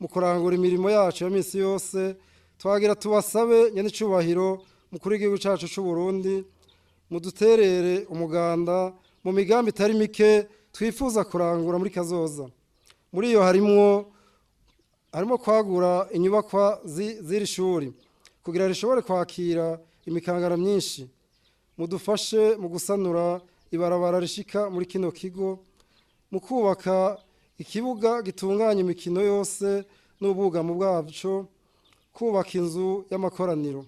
Mu kurangura imirimo yacu ya minsi yose, twagira tubasabe, nyenicubahiro mukuru w'igihugu cacu c'u Burundi, muduterere umuganda mu migambi itari mike twifuza kurangura muri kazoza. Muri iyo harimo kwagura inyubakwa z'iri shuri kugira rishobore kwakira imikangara myinshi, mudufashe mu gusanura ibarabara rishika muri kino kigo, mu kubaka ikibuga gitunganya imikino yose n'ubwugamo bwaco, kubaka inzu y'amakoraniro.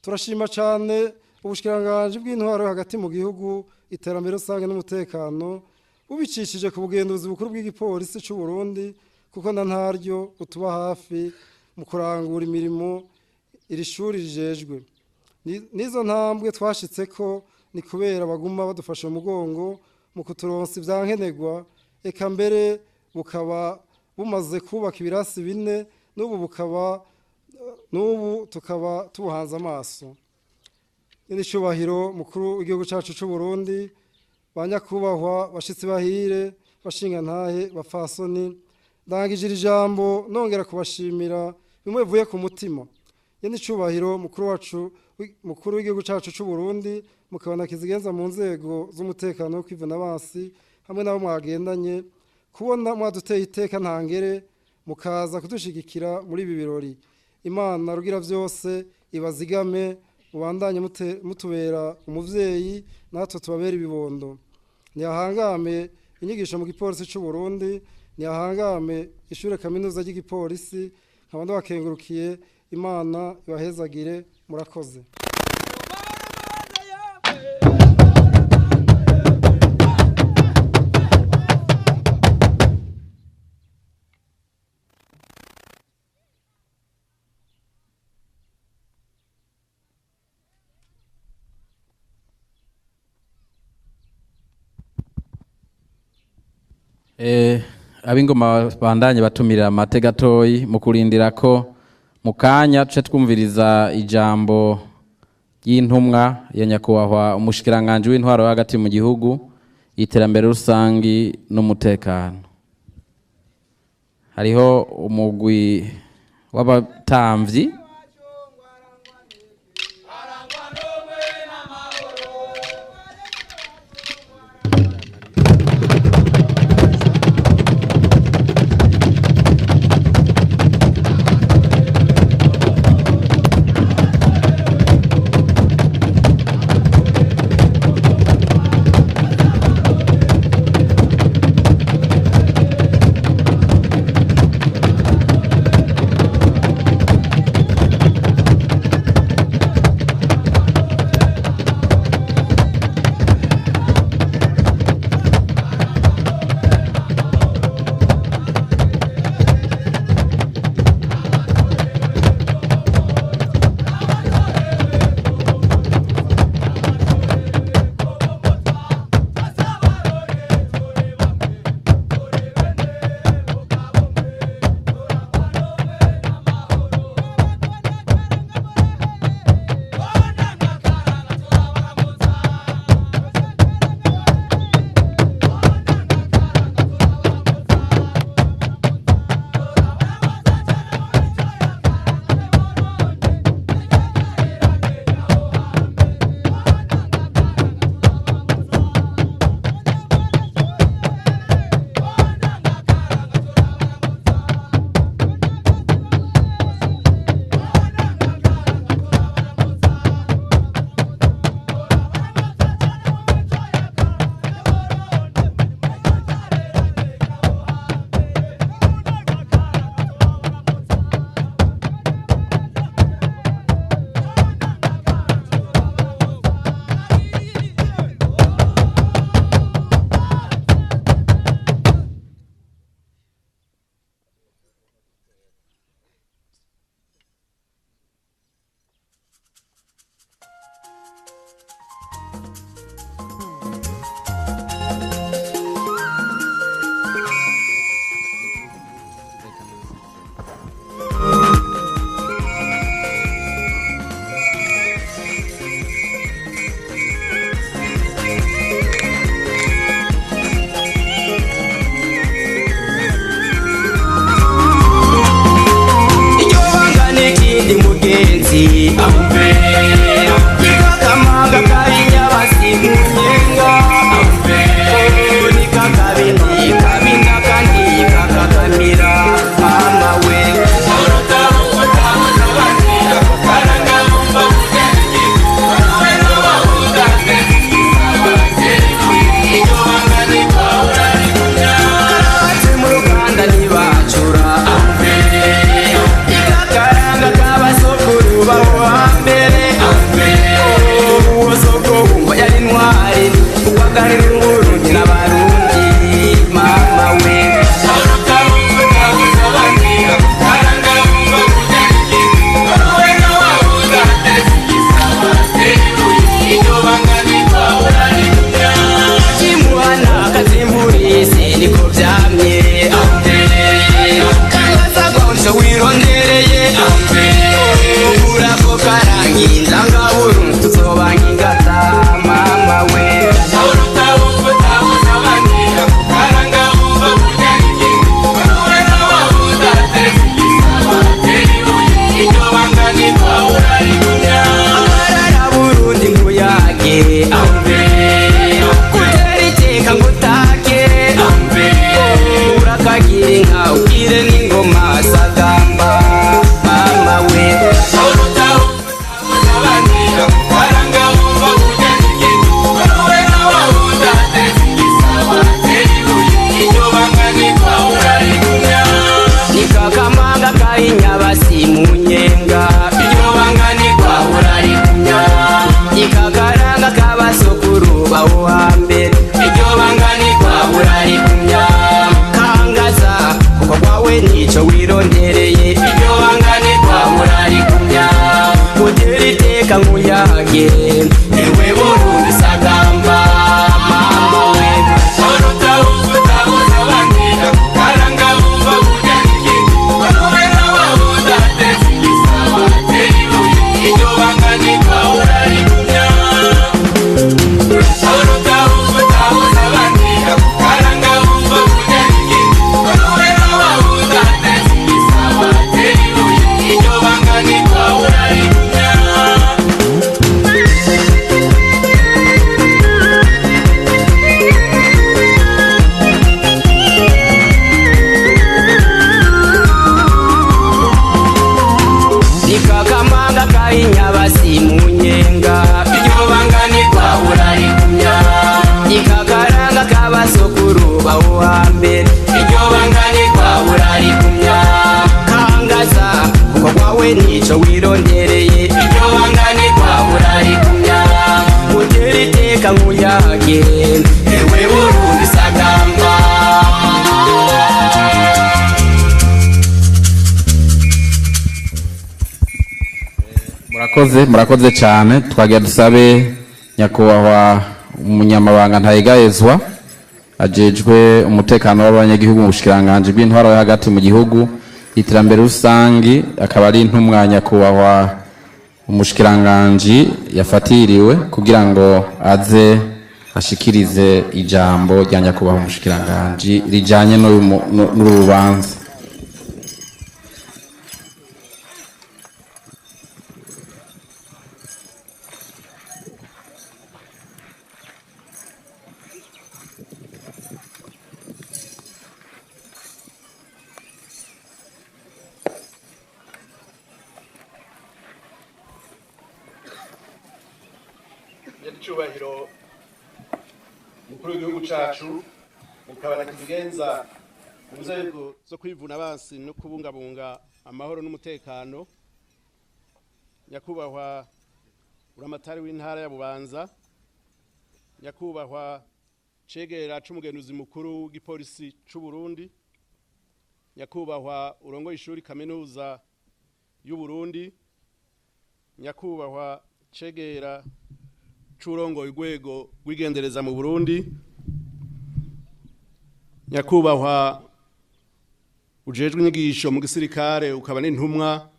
Turashima cyane ubushikiranganji bw'intwaro hagati mu gihugu, iterambere rusange n'umutekano, bubicishije ku bugenduzi bukuru bw'igipolisi c'u Burundi, kuko na ntaryo utuba hafi mu kurangura imirimo iri shuri rijejwe. Nizo ntambwe twashitseko ni kubera baguma badufasha umugongo mu kuturonsa ivyankenerwa, eka mbere bukaba bumaze kubaka ibirasi 4, n'ubu tukaba tubuhanze amaso. N'icyubahiro mukuru w'igihugu cacu c'u Burundi, banyakubahwa bashitsi bahire, bashingantahe, bafasoni, ndangije iri jambo nongera kubashimira bimwe bivuye ku mutima. N'icyubahiro mukuru wacu, mukuru w'igihugu cacu c'u Burundi, mukabona kizigenza mu nzego z'umutekano wo kwivuna abansi hamwe nabo mwagendanye, kubona mwaduteye iteka ntangere mukaza kudushigikira muri ibi birori. Imana rugira vyose ibazigame, mubandanye mutubera umuvyeyi natwe tubabera ibibondo. Ntihahangame inyigisho mu gipolisi c'u Burundi, ntihahangame ishure kaminuza ry'igipolisi. Nkaba ndabakengurukiye, Imana ibahezagire, murakoze. Ab'ingoma bandanye batumira amate gatoyi mu kurindira ko mu kanya tuce twumviriza ijambo ry'intumwa ya nyakubahwa umushikiranganji w'intwaro hagati mu gihugu, iterambere rusangi n'umutekano. Hariho umugwi w'abatamvyi. wirondereye. Iryo banga nitwabura rigumya gutera iteka nkuyage, ewe Burundi sagamba mama we. Nikakamanga kainyabasi munyenga, iryo banga nitwabura rigumya. Ikakaranga k'abasokuru bawo hambere, iryo banga nitwabura rigumya. Kangaza kuko kwawe nico wirondereye, iryo banga nitwabura rigumya. Gutera iteka nkuyage, ewe Burundi sagamba. Murakoze, murakoze cyane. Twagira dusabe nyakubahwa umunyamabanga ntayegayezwa ajejwe umutekano w'abanyagihugu mu bushikiranganji bw'intwaro yo hagati mu gihugu, iterambere rusangi, akaba ari intumwa nyakubahwa umushikiranganji yafatiriwe kugira ngo aze ashikirize ijambo rya nyakubahwa umushikiranganji rijanye n'uru rubanza. Nyiricyubahiro mukuru w'igihugu cacu, mukaba na kizigenza mu nzego zo kwivuna abansi no kubungabunga amahoro n'umutekano, nyakubahwa buramatari w'intara ya Bubanza, nyakubahwa cegera c'umugenduzi mukuru w'igipolisi c'u Burundi, nyakubahwa urongoye ishuri kaminuza y'u Burundi, nyakubahwa cegera c'urongoye urwego rw'igendereza mu Burundi, nyakubahwa ujejwe inyigisho mu gisirikare ukaba n'intumwa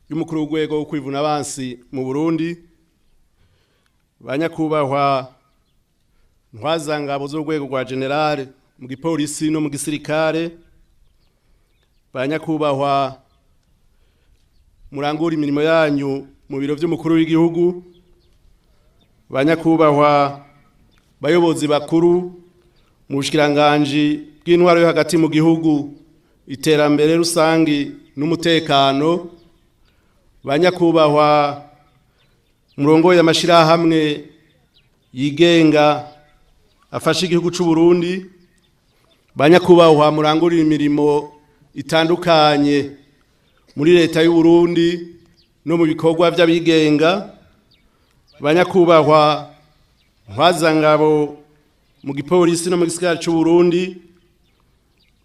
y'umukuru w'urwego wo kwivuna abansi mu Burundi, ba nyakubahwa ntwazangabo z'urwego rwa generale mu gipolisi no mu gisirikare, ba nyakubahwa murangura imirimo yanyu mu biro vy'umukuru w'igihugu, ba nyakubahwa bayobozi bakuru mu bushikiranganji bw'intwaro yo hagati mu gihugu, iterambere rusangi n'umutekano, ba nyakubahwa murongoye amashirahamwe yigenga afasha igihugu c'u Burundi, ba nyakubahwa murangurira imirimo itandukanye muri leta y'u Burundi no mu bikorwa vy'abigenga, ba nyakubahwa ntwazangabo mu gipolisi no mu gisirikare c'u Burundi,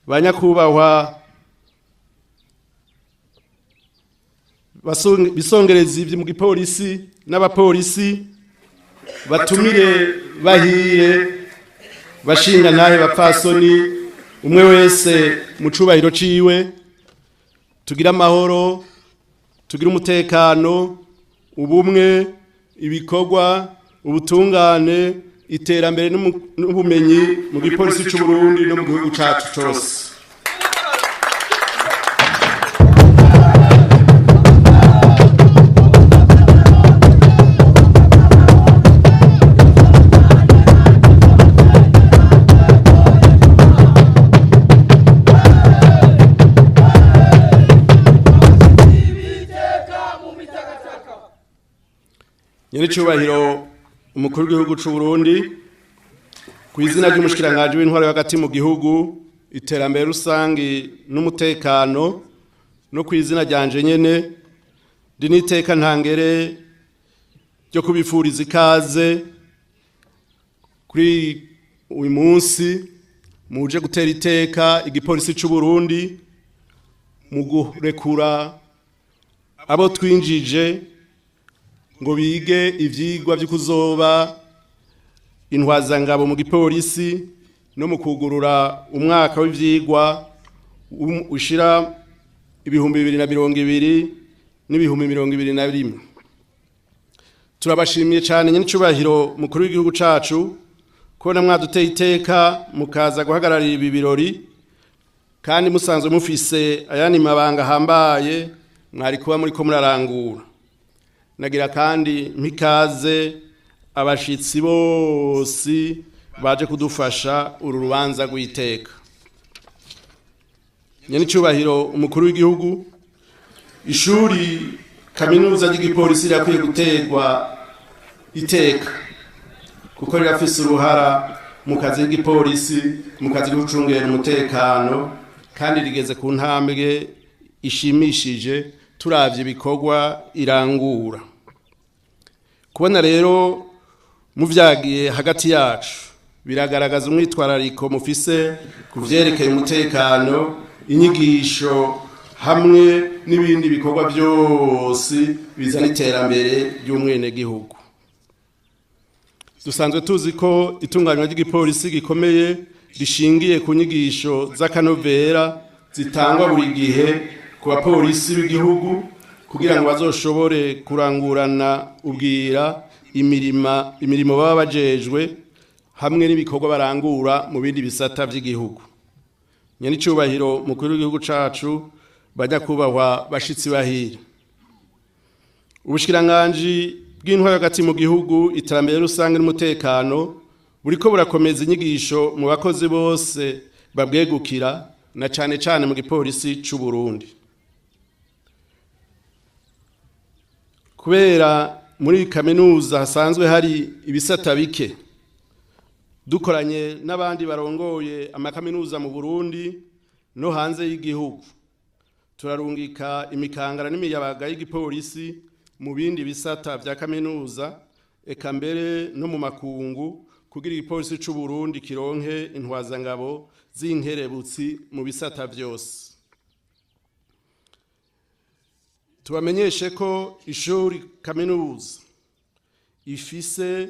ba nyakubahwa bisongerezi mu gipolisi n'abapolisi, batumire bahire bashinga ntahe bapfasoni, umwe wese mu cubahiro ciwe, tugira amahoro, tugira umutekano, ubumwe, ibikorwa, ubutungane, iterambere n'ubumenyi mu gipolisi c'u Burundi no mu gihugu cacu cose. Nyiricyubahiro umukuru w'igihugu c'u Burundi, ku izina ry'umushikiranganji w'intwaro yo hagati mu gihugu, iterambere rusangi n'umutekano, no ku izina ryanje nyene, ndi n'iteka ntangere ryo kubifuriza ikaze kuri uyu munsi muje gutera iteka igipolisi c'u Burundi Mu gurekura abo twinjije ngo bige ivyigwa vy'ukuzoba intwazangabo mu gipolisi no mu kugurura umwaka w'ivyigwa ushira 2020 n'2021. Turabashimiye cyane nyenicubahiro mukuru w'igihugu cacu kubona mwaduteye iteka mukaza guhagararira ibi birori, kandi musanzwe mufise ayandi mabanga ahambaye mwari kuba muriko murarangura. Nagira kandi mpikaze abashitsi bose baje kudufasha uru rubanza rw'iteka. Nyenicubahiro umukuru w'igihugu, ishuri kaminuza ry'igipolisi rirakwiye guterwa iteka kuko rirafise uruhara mu kazi k'igipolisi, mu kazi ko gucungera umutekano, kandi rigeze ku ntambwe ishimishije turavye ibikorwa irangura. Kubona rero muvyagiye hagati yacu biragaragaza umwitwarariko mufise ku vyerekeye umutekano, inyigisho hamwe n'ibindi bikorwa byose bizana iterambere ry'umwenegihugu. Dusanzwe tuzi ko itunganywa ry'igipolisi gikomeye rishingiye ku nyigisho z'akanovera zitangwa buri gihe ku bapolisi b'igihugu kugira ngo bazoshobore kurangurana ubwira imirimo baba bajejwe hamwe n'ibikorwa barangura mu bindi bisata by'igihugu. Nyenicubahiro mukuru w'igihugu cacu, banyakubahwa bashitsi bahira, ubushikiranganji bw'intwaro hagati mu gihugu, iterambere rusange n'umutekano buriko burakomeza inyigisho mu bakozi bose babwegukira, na cane cane mu gipolisi c'u Burundi. Kubera muri kaminuza hasanzwe hari ibisata bike, dukoranye n'abandi barongoye amakaminuza mu Burundi no hanze y'igihugu, turarungika imikangara n'imiyabaga y'igipolisi mu bindi bisata vya kaminuza, eka mbere no mu makungu, kugira igipolisi c'u Burundi kironke intwazangabo z'inkerebutsi mu bisata vyose. Tubamenyeshe ko ishuri kaminuza ifise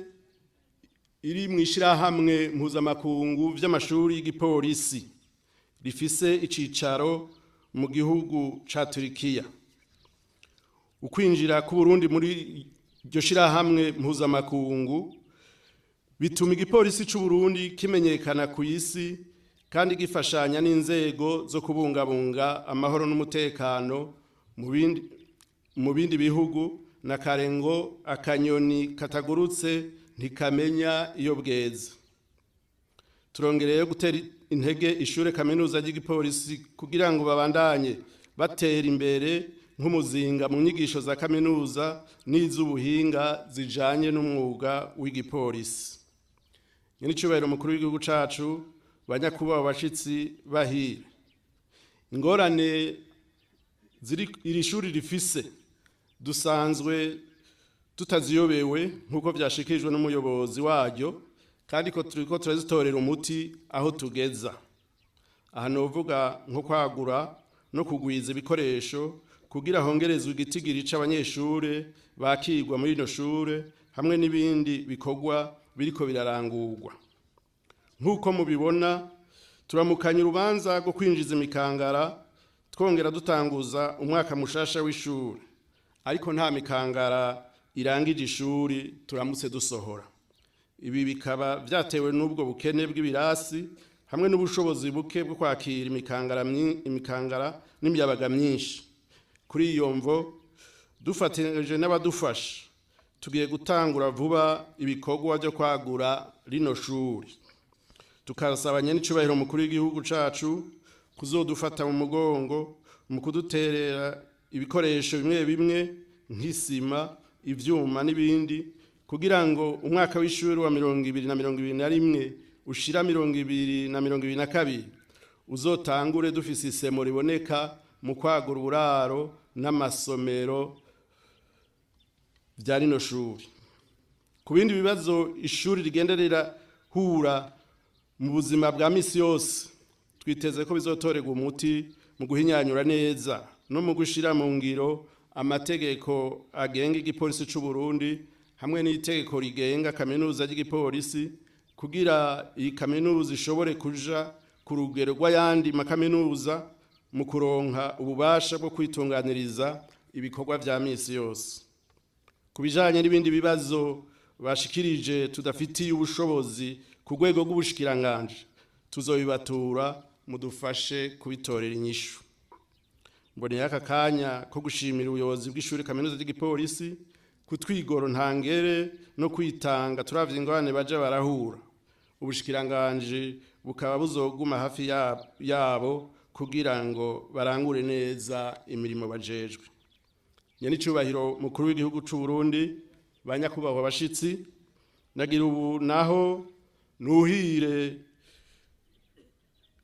iri mu ishirahamwe mpuzamakungu vy'amashuri y'igipolisi rifise icicaro mu gihugu ca Turikiya. Ukwinjira ku Burundi muri iryo shirahamwe mpuzamakungu bituma igipolisi c'u Burundi kimenyekana ku isi kandi gifashanya n'inzego zo kubungabunga amahoro n'umutekano mu bindi bihugu, na karengo akanyoni katagurutse ntikamenya iyo bweze. Turongereye gutera intege ishure kaminuza ry'igipolisi kugira ngo babandanye batera imbere nk'umuzinga mu nyigisho za kaminuza n'iz'ubuhinga zijanye n'umwuga w'igipolisi. Nyenicubahiro mukuru w'igihugu cacu, banyakubahwa bashitsi bahira, ingorane ziri iri shuri rifise dusanzwe tutaziyobewe nk'uko vyashikirijwe n'umuyobozi waryo, kandi ko turiko turazitorera umuti aho tugeza. Aha novuga nko kwagura no kugwiza ibikoresho kugira hongerezwe igitigiri c'abanyeshure bakirwa muri rino shure, hamwe n'ibindi bikorwa biriko birarangurwa. Nk'uko mubibona, turamukanya urubanza rwo kwinjiza imikangara twongera dutanguza umwaka mushasha w'ishuri, ariko nta mikangara irangije ishuri turamutse dusohora. Ibi bikaba vyatewe n'ubwo bukene bw'ibirasi hamwe n'ubushobozi buke bwo kwakira imikangara n'imiyabaga myinshi. Kuri iyo mvo, dufatanyije n'abadufasha, tugiye gutangura vuba ibikorwa byo kwagura rino shuri. Tukasaba nyenicubahiro mukuru w'igihugu cacu kuzodufata mu mugongo mu kuduterera ibikoresho bimwe bimwe nk'isima, ivyuma n'ibindi, kugira ngo umwaka w'ishuri wa 2021 ushira 2022 uzotangure dufise isemo riboneka mu kwagura uburaro n'amasomero vya rino shuri. Ku bindi bibazo ishuri rigenda rirahura mu buzima bwa misi yose, twiteze ko bizotorerwa umuti mu guhinyanyura neza no mu gushira mu ngiro amategeko agenga igipolisi c'u Burundi hamwe n'itegeko rigenga kaminuza ry'igipolisi kugira iyi kaminuza ishobore kuja ku rugero rw'ayandi makaminuza mu kuronka ububasha bwo kwitunganiriza ibikorwa vya misi yose. Ku bijanye n'ibindi bibazo bashikirije tudafitiye ubushobozi ku rwego rw'ubushikiranganje, tuzobibatura mudufashe kubitorera inyishu. Mboneye aka kanya ko gushimira ubuyobozi bw'ishuri kaminuza ry'igipolisi kutwigoro ntangere no kwitanga turavye ingorane baja barahura. Ubushikiranganje bukaba buzoguma hafi yabo kugira ngo barangure neza imirimo bajejwe. Nyenicubahiro mukuru w'igihugu c'u Burundi, banyakubahwa bashitsi, nagira ubu naho nuhire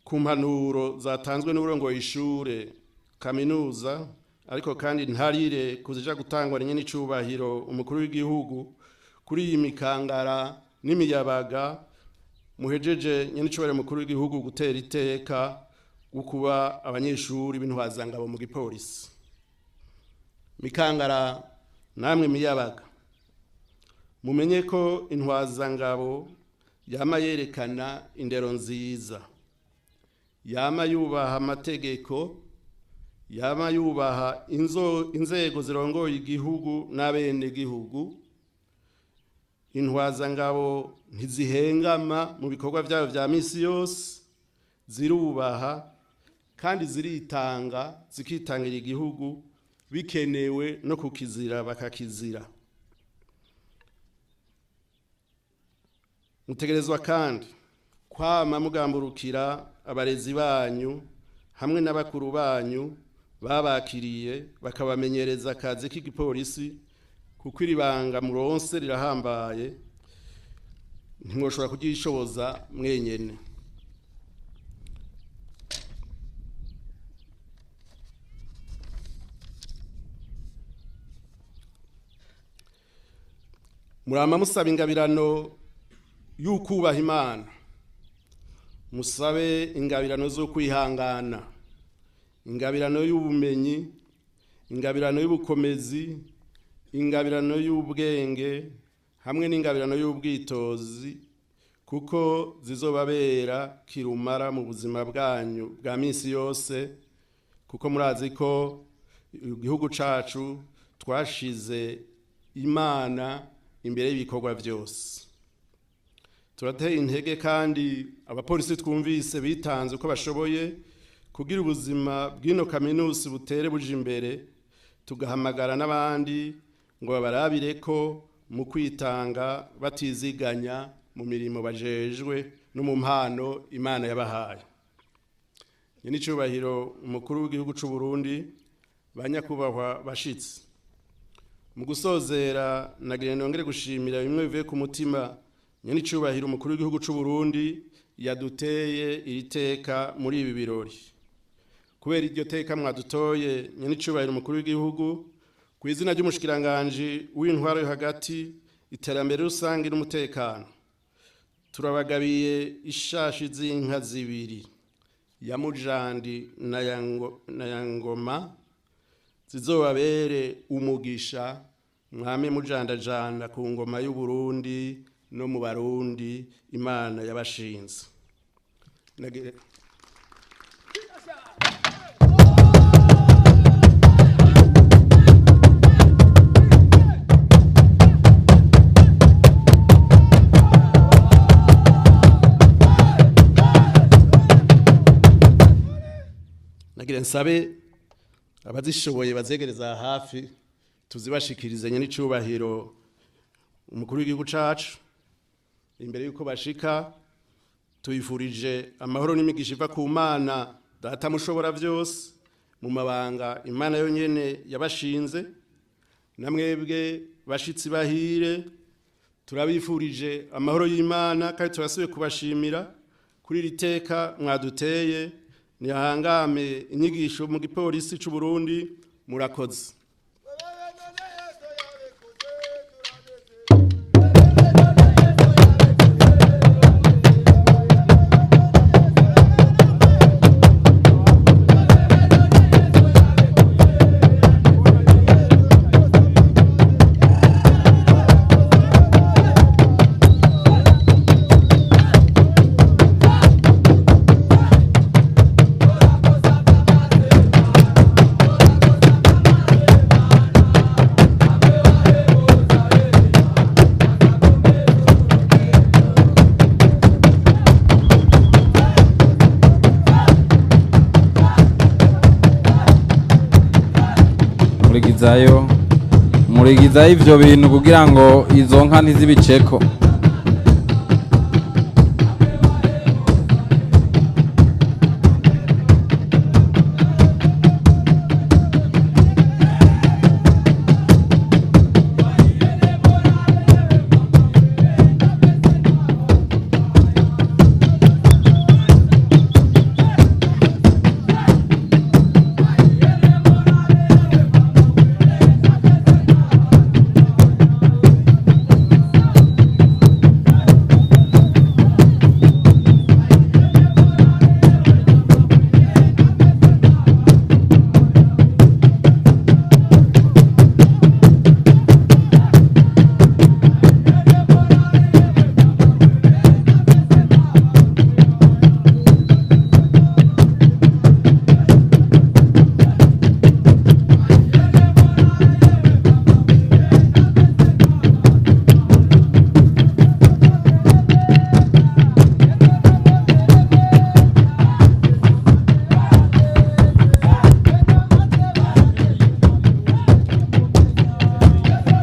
ku mpanuro zatanzwe n'uburongoye ishure kaminuza, ariko kandi ntarire kuzija gutangwa nyenicubahiro umukuru w'igihugu kuri iyi mikangara n'imiyabaga muhejeje nyenicubahiro umukuru w'igihugu gutera iteka gukuba abanyeshuri b'intwazangabo mu gipolisi. Mikangara namwe miyabaga, mumenye ko intwazangabo yama yerekana indero nziza, yama yubaha amategeko, yama yubaha inzego zirongoye igihugu n'abene gihugu. Intwazangabo ntizihengama mu bikorwa byabo vya misi yose, zirubaha kandi ziritanga, zikitangira igihugu bikenewe no kukizira bakakizira. Mutegerezwa kandi kwama mugamburukira abarezi banyu hamwe n'abakuru banyu babakiriye bakabamenyereza akazi k'igipolisi, kuko iri banga muronse rirahambaye, ntimwoshobora kuryishoboza mwenyene. Murama musaba ingabirano y'ukubaha Imana, musabe ingabirano zo kwihangana, ingabirano y'ubumenyi, ingabirano y'ubukomezi, ingabirano y'ubwenge hamwe n'ingabirano y'ubwitozi, kuko zizobabera kirumara mu buzima bwanyu bwa minsi yose, kuko murazi ko igihugu cacu twashize Imana imbere y'ibikorwa byose. Turateye intege kandi abapolisi twumvise bitanze uko bashoboye kugira ubuzima bw'ino kaminuza butere buje imbere, tugahamagara n'abandi ngo babarabire ko mu kwitanga batiziganya mu mirimo bajejwe no mu mpano Imana yabahaye. Nyenicubahiro umukuru w'igihugu c'u Burundi, banyakubahwa bashitsi, mu gusozera nagira nongere gushimira bimwe bivuye ku mutima nyenicubahiro umukuru w'igihugu c'u Burundi yaduteye iri teka muri ibi birori. Kubera iryo teka mwadutoye nyenicubahiro umukuru w'igihugu, ku izina ry'umushikiranganje w'intwaro yo hagati, iterambere rusange n'umutekano, turabagabiye ishashi z'inka zibiri ya Mujandi na ya Ngoma, zizobabere umugisha mwame mujandajanda ku ngoma y'u Burundi no mu Barundi Imana yabashinze. Nagira nsabe abazishoboye bazegereza hafi tuzibashikirize nyenicubahiro umukuru w'igihugu cacu. Imbere yuko bashika, tuyifurije amahoro n'imigisha iva ku Mana Data mushobora byose mu mabanga Imana yonyene yabashinze. Namwebwe bashitsi bahire, turabifurije amahoro y'Imana kandi turasubiye kubashimira kuri iri teka mwaduteye. Nihangame inyigisho mu gipolisi c'u Burundi. Murakoze. murigizayo, murigizayo ivyo bintu kugira ngo izo nka ntizibiceko.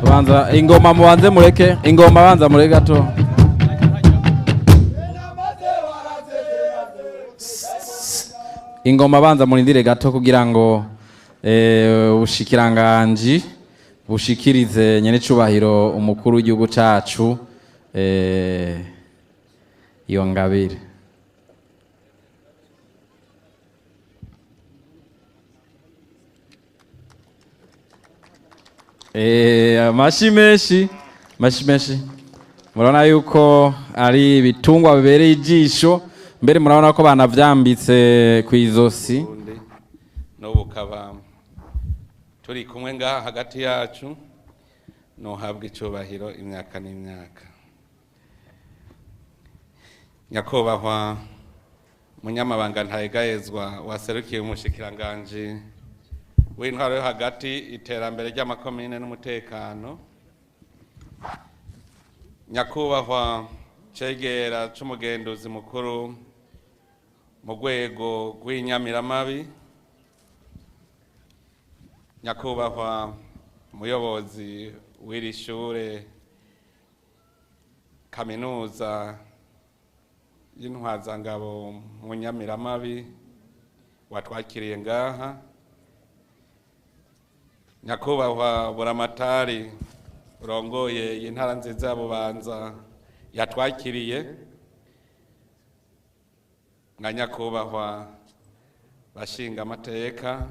Banza ingoma mubanze mureke, ingoma banza mureke gato. Ingoma banza murindire gato kugira ngo ubushikiranganji bushikirize nyene cubahiro umukuru w'igihugu cacu iyo ngabire. Amashi menshi, amashi menshi. Murabona yuko ari ibitungwa bibereye ijisho, mbere murabona ko banavyambitse kw'izosi. N'ubu kaba turi kumwe ngaha hagati yacu, nohabwa icubahiro imyaka n'imyaka. Nyakubahwa munyamabanga ntayegayezwa waserukiye umushikiranganji w'intwaro yo hagati, iterambere ry'amakomine n'umutekano, nyakubahwa cegera c'umugenduzi mukuru mu rwego rw'inyamiramabi, nyakubahwa muyobozi w'iri shure kaminuza y'intwazangabo mu nyamiramabi watwakiriye ngaha, nyakubahwa buramatari urongoye intara nziza ya Bubanza yatwakiriye, na nyakubahwa bashinga amateka,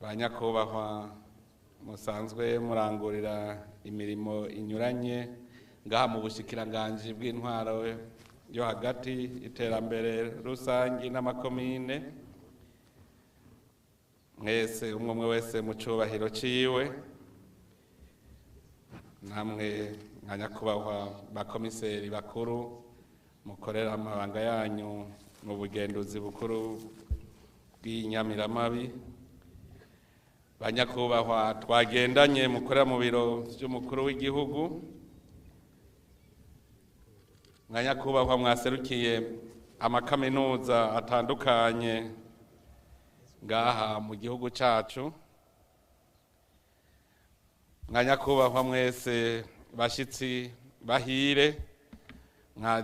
ba nyakubahwa musanzwe murangurira imirimo inyuranye ngaha mu bushikiranganji bw'intwaro yo hagati, iterambere rusangi n'amakomine, mwese umwe umwe wese mu cubahiro ciwe, namwe nka nyakubahwa bakomiseri bakuru mukorera amabanga yanyu mu bugenduzi bukuru bw'inyamiramabi, banyakubahwa twagendanye mukorera mu biro vy'umukuru w'igihugu, nka nyakubahwa mwaserukiye amakaminuza atandukanye ngaha mu gihugu cacu, nka nyakubahwa mwese bashitsi bahire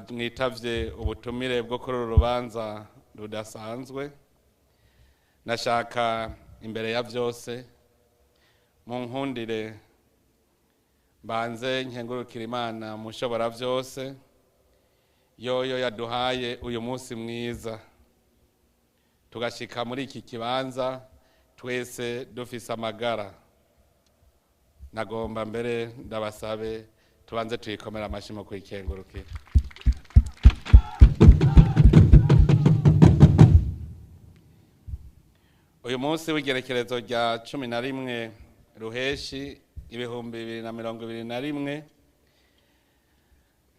mwitavye ubutumire bwo kuri uru rubanza rudasanzwe, nashaka imbere ya vyose munkundire mbanze nkengurukira Imana mushobora vyose yoyo yaduhaye uyu munsi mwiza tugashika muri iki kibanza twese dufise amagara. Nagomba mbere ndabasabe tubanze tuyikomera amashi mu kuyikengurukira. Uyu munsi w'igerekerezo rya 11 Ruheshi 2021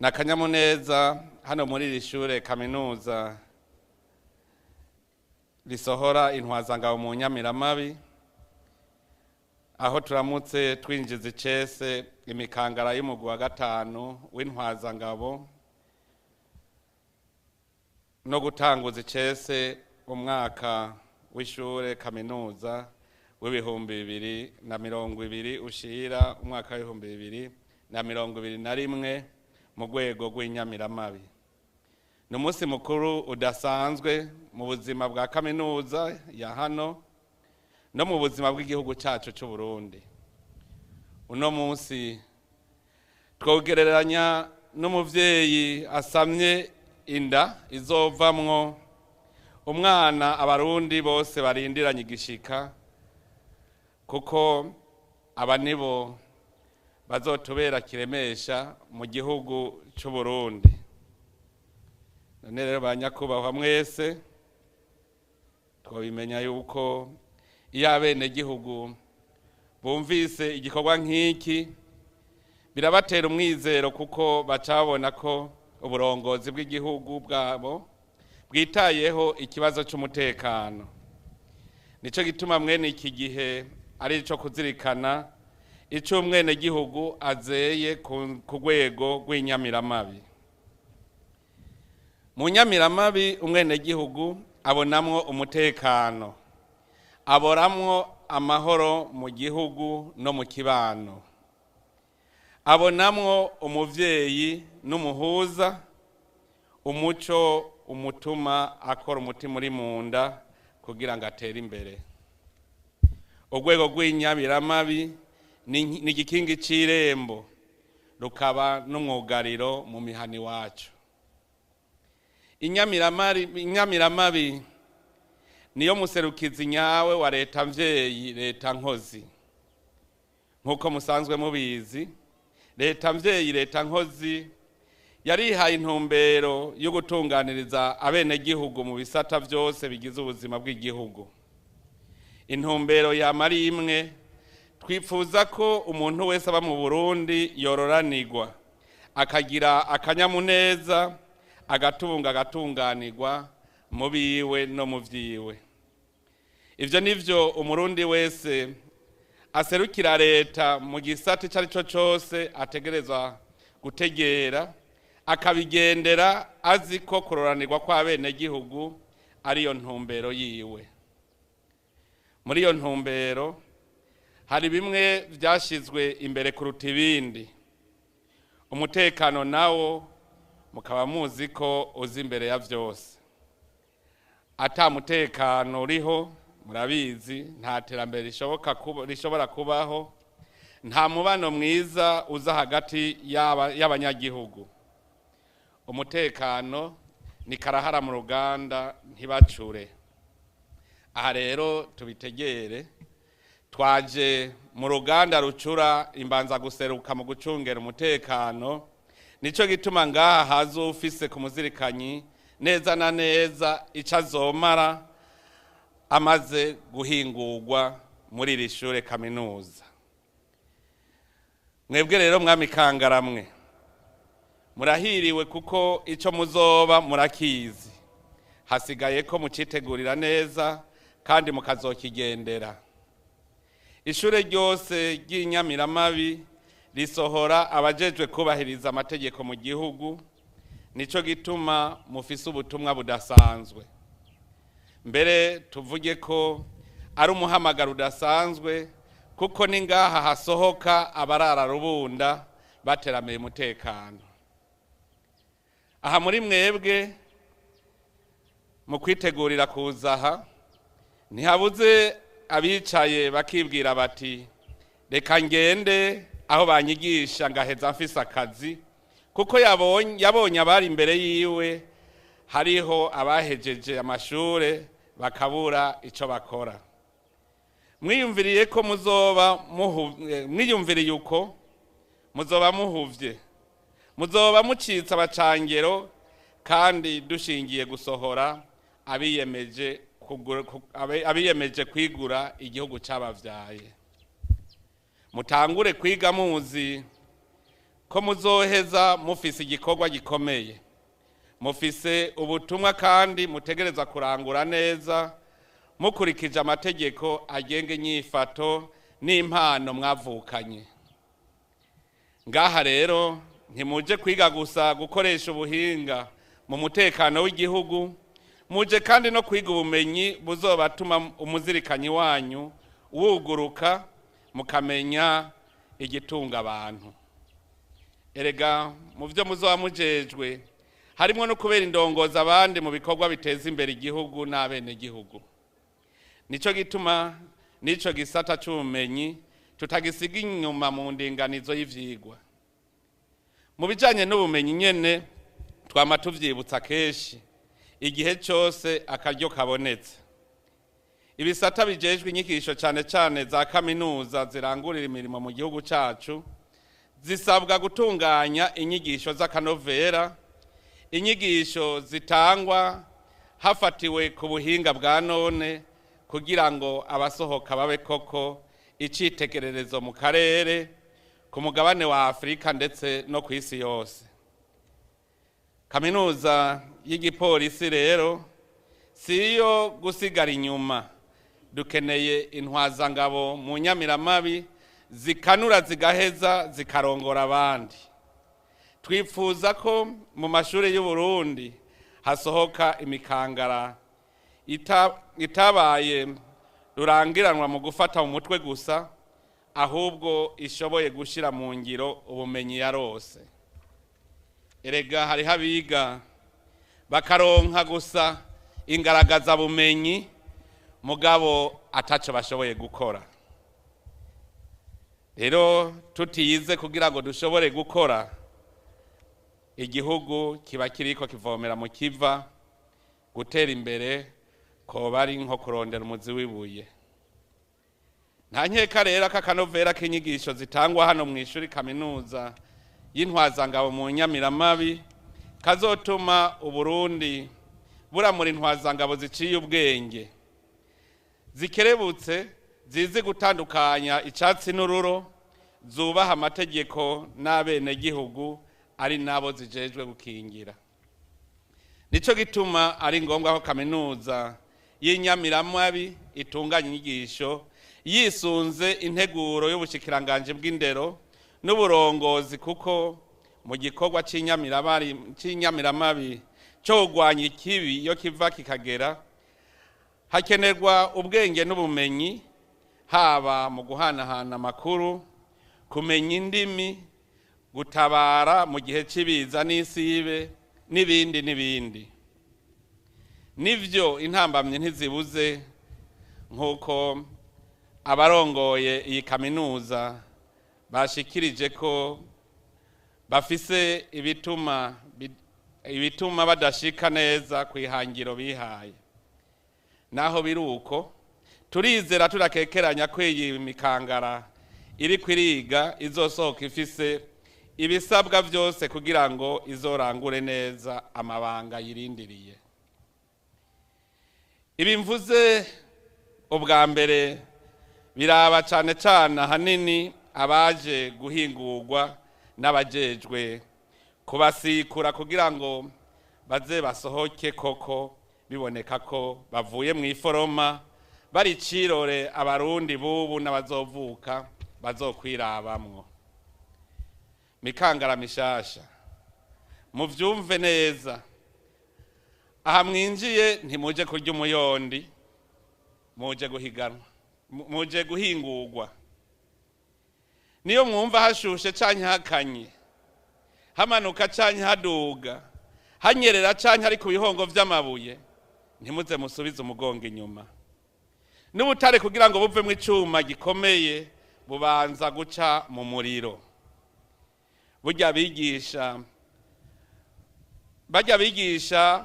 na kanyamuneza hano muri iri shure kaminuza risohora intwazangabo mu nyamiramabi, aho turamutse twinjiza icese imikangara y'umugwi wa 5 w'intwazangabo no gutanguza icese umwaka w'ishure kaminuza w'2020 ushira umwaka w'2021 mu rwego rw'inyamiramabi. Ni umunsi mukuru udasanzwe mu buzima bwa kaminuza ya hano no mu buzima bw'igihugu cyacu cy'u Burundi. Uno munsi twogereranya n'umuvyeyi asamye inda izovamwo umwana abarundi bose barindiranye igishika, kuko aba nibo bazotubera kiremesha mu gihugu cy'u Burundi. None rero ba nyakubahwa mwese, twabimenya yuko iyo abenegihugu bumvise igikorwa nk'iki birabatera umwizero, kuko bacabona ko uburongozi bw'igihugu bwabo bwitayeho ikibazo cy'umutekano. Nico gituma mwene iki gihe ari ico kuzirikana ico umwenegihugu azeye ku rwego rw'inyamiramabi. Mu nyamiramabi umwenegihugu abonamwo umutekano, aboramwo amahoro mu gihugu no mu kibano, abonamwo umuvyeyi n'umuhuza, umuco umutuma akora umutima uri munda kugira ngo atere imbere. Urwego rw'inyamiramabi ni igikingi c'irembo, rukaba n'umwugariro mu mihana iwacu. Inyamiramabi niyo muserukizi nyawe wa leta mvyeyi, leta nkozi. Nk'uko musanzwe mubizi, leta mvyeyi, leta nkozi yarihaye intumbero yo gutunganiriza abenegihugu mu bisata vyose bigize ubuzima bw'igihugu. Intumbero yama ari imwe: twifuza ko umuntu wese aba mu Burundi yororanirwa, akagira akanyamuneza, agatunga agatunganirwa mu biwe no mu vyiwe. Ivyo nivyo umurundi wese aserukira leta mu gisata ico ari cyo cose ategerezwa gutegera, akabigendera azi ko kuroranirwa kw'abenegihugu ariyo ntumbero yiwe. Muri iyo ntumbero hari bimwe vyashizwe imbere kuruta ibindi. Umutekano nawo mukaba muzi ko uzi imbere ya vyose. Ata mutekano uriho, murabizi, nta terambere rishobora kubaho, nta mubano mwiza uza hagati y'abanyagihugu. Umutekano ni karahara mu ruganda ntibacure. Aha rero tubitegere, twaje mu ruganda rucura imbanza guseruka mu gucungera umutekano. Nico gituma ngaha haza ufise ku muzirikanyi neza na neza ico azomara amaze guhingurwa muri iri shure kaminuza. Mwebwe rero mwami kangaramwe, murahiriwe kuko ico muzoba murakizi, hasigaye ko mucitegurira neza kandi mukazokigendera. Ishure ryose ry'inyamiramabi risohora abajejwe kubahiriza amategeko mu gihugu. Nico gituma mufise ubutumwa budasanzwe. Mbere tuvuge ko ari umuhamagaro udasanzwe, kuko ni ngaha hasohoka abarara rubunda bateramiye umutekano. Aha muri mwebwe mu kwitegurira kuza aha, ntihabuze abicaye bakibwira bati reka ngende aho banyigisha ngaheza mfise akazi, kuko yabonye abari imbere yiwe hariho abahejeje amashure bakabura ico bakora. Mwiyumviriye ko muzoba mwiyumviriye uko muzoba muhuvye, muzoba mucitse abacangero, kandi dushingiye gusohora abiyemeje kwigura igihugu cabavyaye. Mutangure kwiga muzi ko muzoheza mufise igikorwa gikomeye, mufise ubutumwa kandi mutegereza kurangura neza mukurikije amategeko agenga inyifato n'impano mwavukanye. Ngaha rero ntimuje kwiga gusa gukoresha ubuhinga mu mutekano w'igihugu, muje kandi no kwiga ubumenyi buzobatuma umuzirikanyi wanyu wuguruka mukamenya igitunga abantu. Erega mu byo muzoba mujejwe harimo no kubera indongozi abandi mu bikorwa biteza imbere igihugu n'abenegihugu. Nico gituma nico gisata c'ubumenyi tutagisiga inyuma mu ndinganizo y'ivyigwa. Mu bijanye n'ubumenyi nyene twama tuvyibutsa kenshi igihe cyose akaryo kabonetse. Ibisata bijejwe inyigisho cane cane za kaminuza zirangurira imirimo mu gihugu cacu zisabwa gutunganya inyigisho z'akanovera, inyigisho zitangwa hafatiwe ku buhinga bwa none kugira ngo abasohoka babe koko icitegererezo mu karere, ku mugabane wa Afrika ndetse no ku isi yose. Kaminuza y'igipolisi rero si iyo gusigara inyuma, dukeneye intwazangabo mu nyamiramabi zikanura zigaheza zikarongora abandi. Twifuza ko mu mashuri y'u Burundi hasohoka imikangara itabaye rurangiranwa mu gufata mu mutwe gusa, ahubwo ishoboye gushira mu ngiro ubumenyi yarose. Erega hariho abiga bakaronka gusa ingaragaza bumenyi mugabo ataco bashoboye gukora. Rero tutiyize kugira ngo dushobore gukora, igihugu kiba kiriko kivomera mu kiva, gutera imbere koba ari nko kurondera umuzi w'ibuye. Nta nkeka rero aka kanovera k'inyigisho zitangwa hano mu ishuri kaminuza y'intwazangabo mu nyamiramabi kazotuma Uburundi buramura intwazangabo ziciye ubwenge, zikerebutse, zizi gutandukanya icatsi n'ururo, zubaha amategeko n'abenegihugu ari nabo zijejwe gukingira. Nico gituma ari ngombwa ko kaminuza y'inyamiramabi itunganya inyigisho yisunze integuro y'ubushikiranganje bw'indero n'uburongozi, kuko mu gikorwa c'inyamiramabi cyo kugwanya ikibi iyo kiva kikagera hakenerwa ubwenge n'ubumenyi, haba mu guhanahana amakuru, kumenya indimi, gutabara mu gihe cy'ibiza n'isibe n'ibindi n'ibindi. Nivyo intambamye ntizibuze, nk'uko abarongoye iyi kaminuza bashikirije ko bafise ibituma badashika neza ku ihangiro bihaye. Naho biruko turizera turakekeranya ko iyi mikangara iri kwiriga izosohoka ifise ibisabwa byose kugira ngo izorangure neza amabanga yirindiriye. Ibi mvuze ubwa mbere biraba cane cane ahanini abaje guhingurwa n'abajejwe kubasikura kugira ngo baze basohoke koko biboneka ko bavuye mu iforoma bari cirore abarundi bubu n'abazovuka bazokwirabamwo. Mikangara mishasha muvyumve neza, aha mwinjiye ntimuje kurya umuyondi, muje guhiganwa, muje guhingurwa. Niyo mwumva hashushe canke hakanye, hamanuka canke haduga, hanyerera canke ari ku bihongo vy'amabuye, ntimuze musubize umugongo inyuma. N'ubutare kugira ngo buvemwo icuma gikomeye bubanza guca mu muriro. Burya bigisha bajya bigisha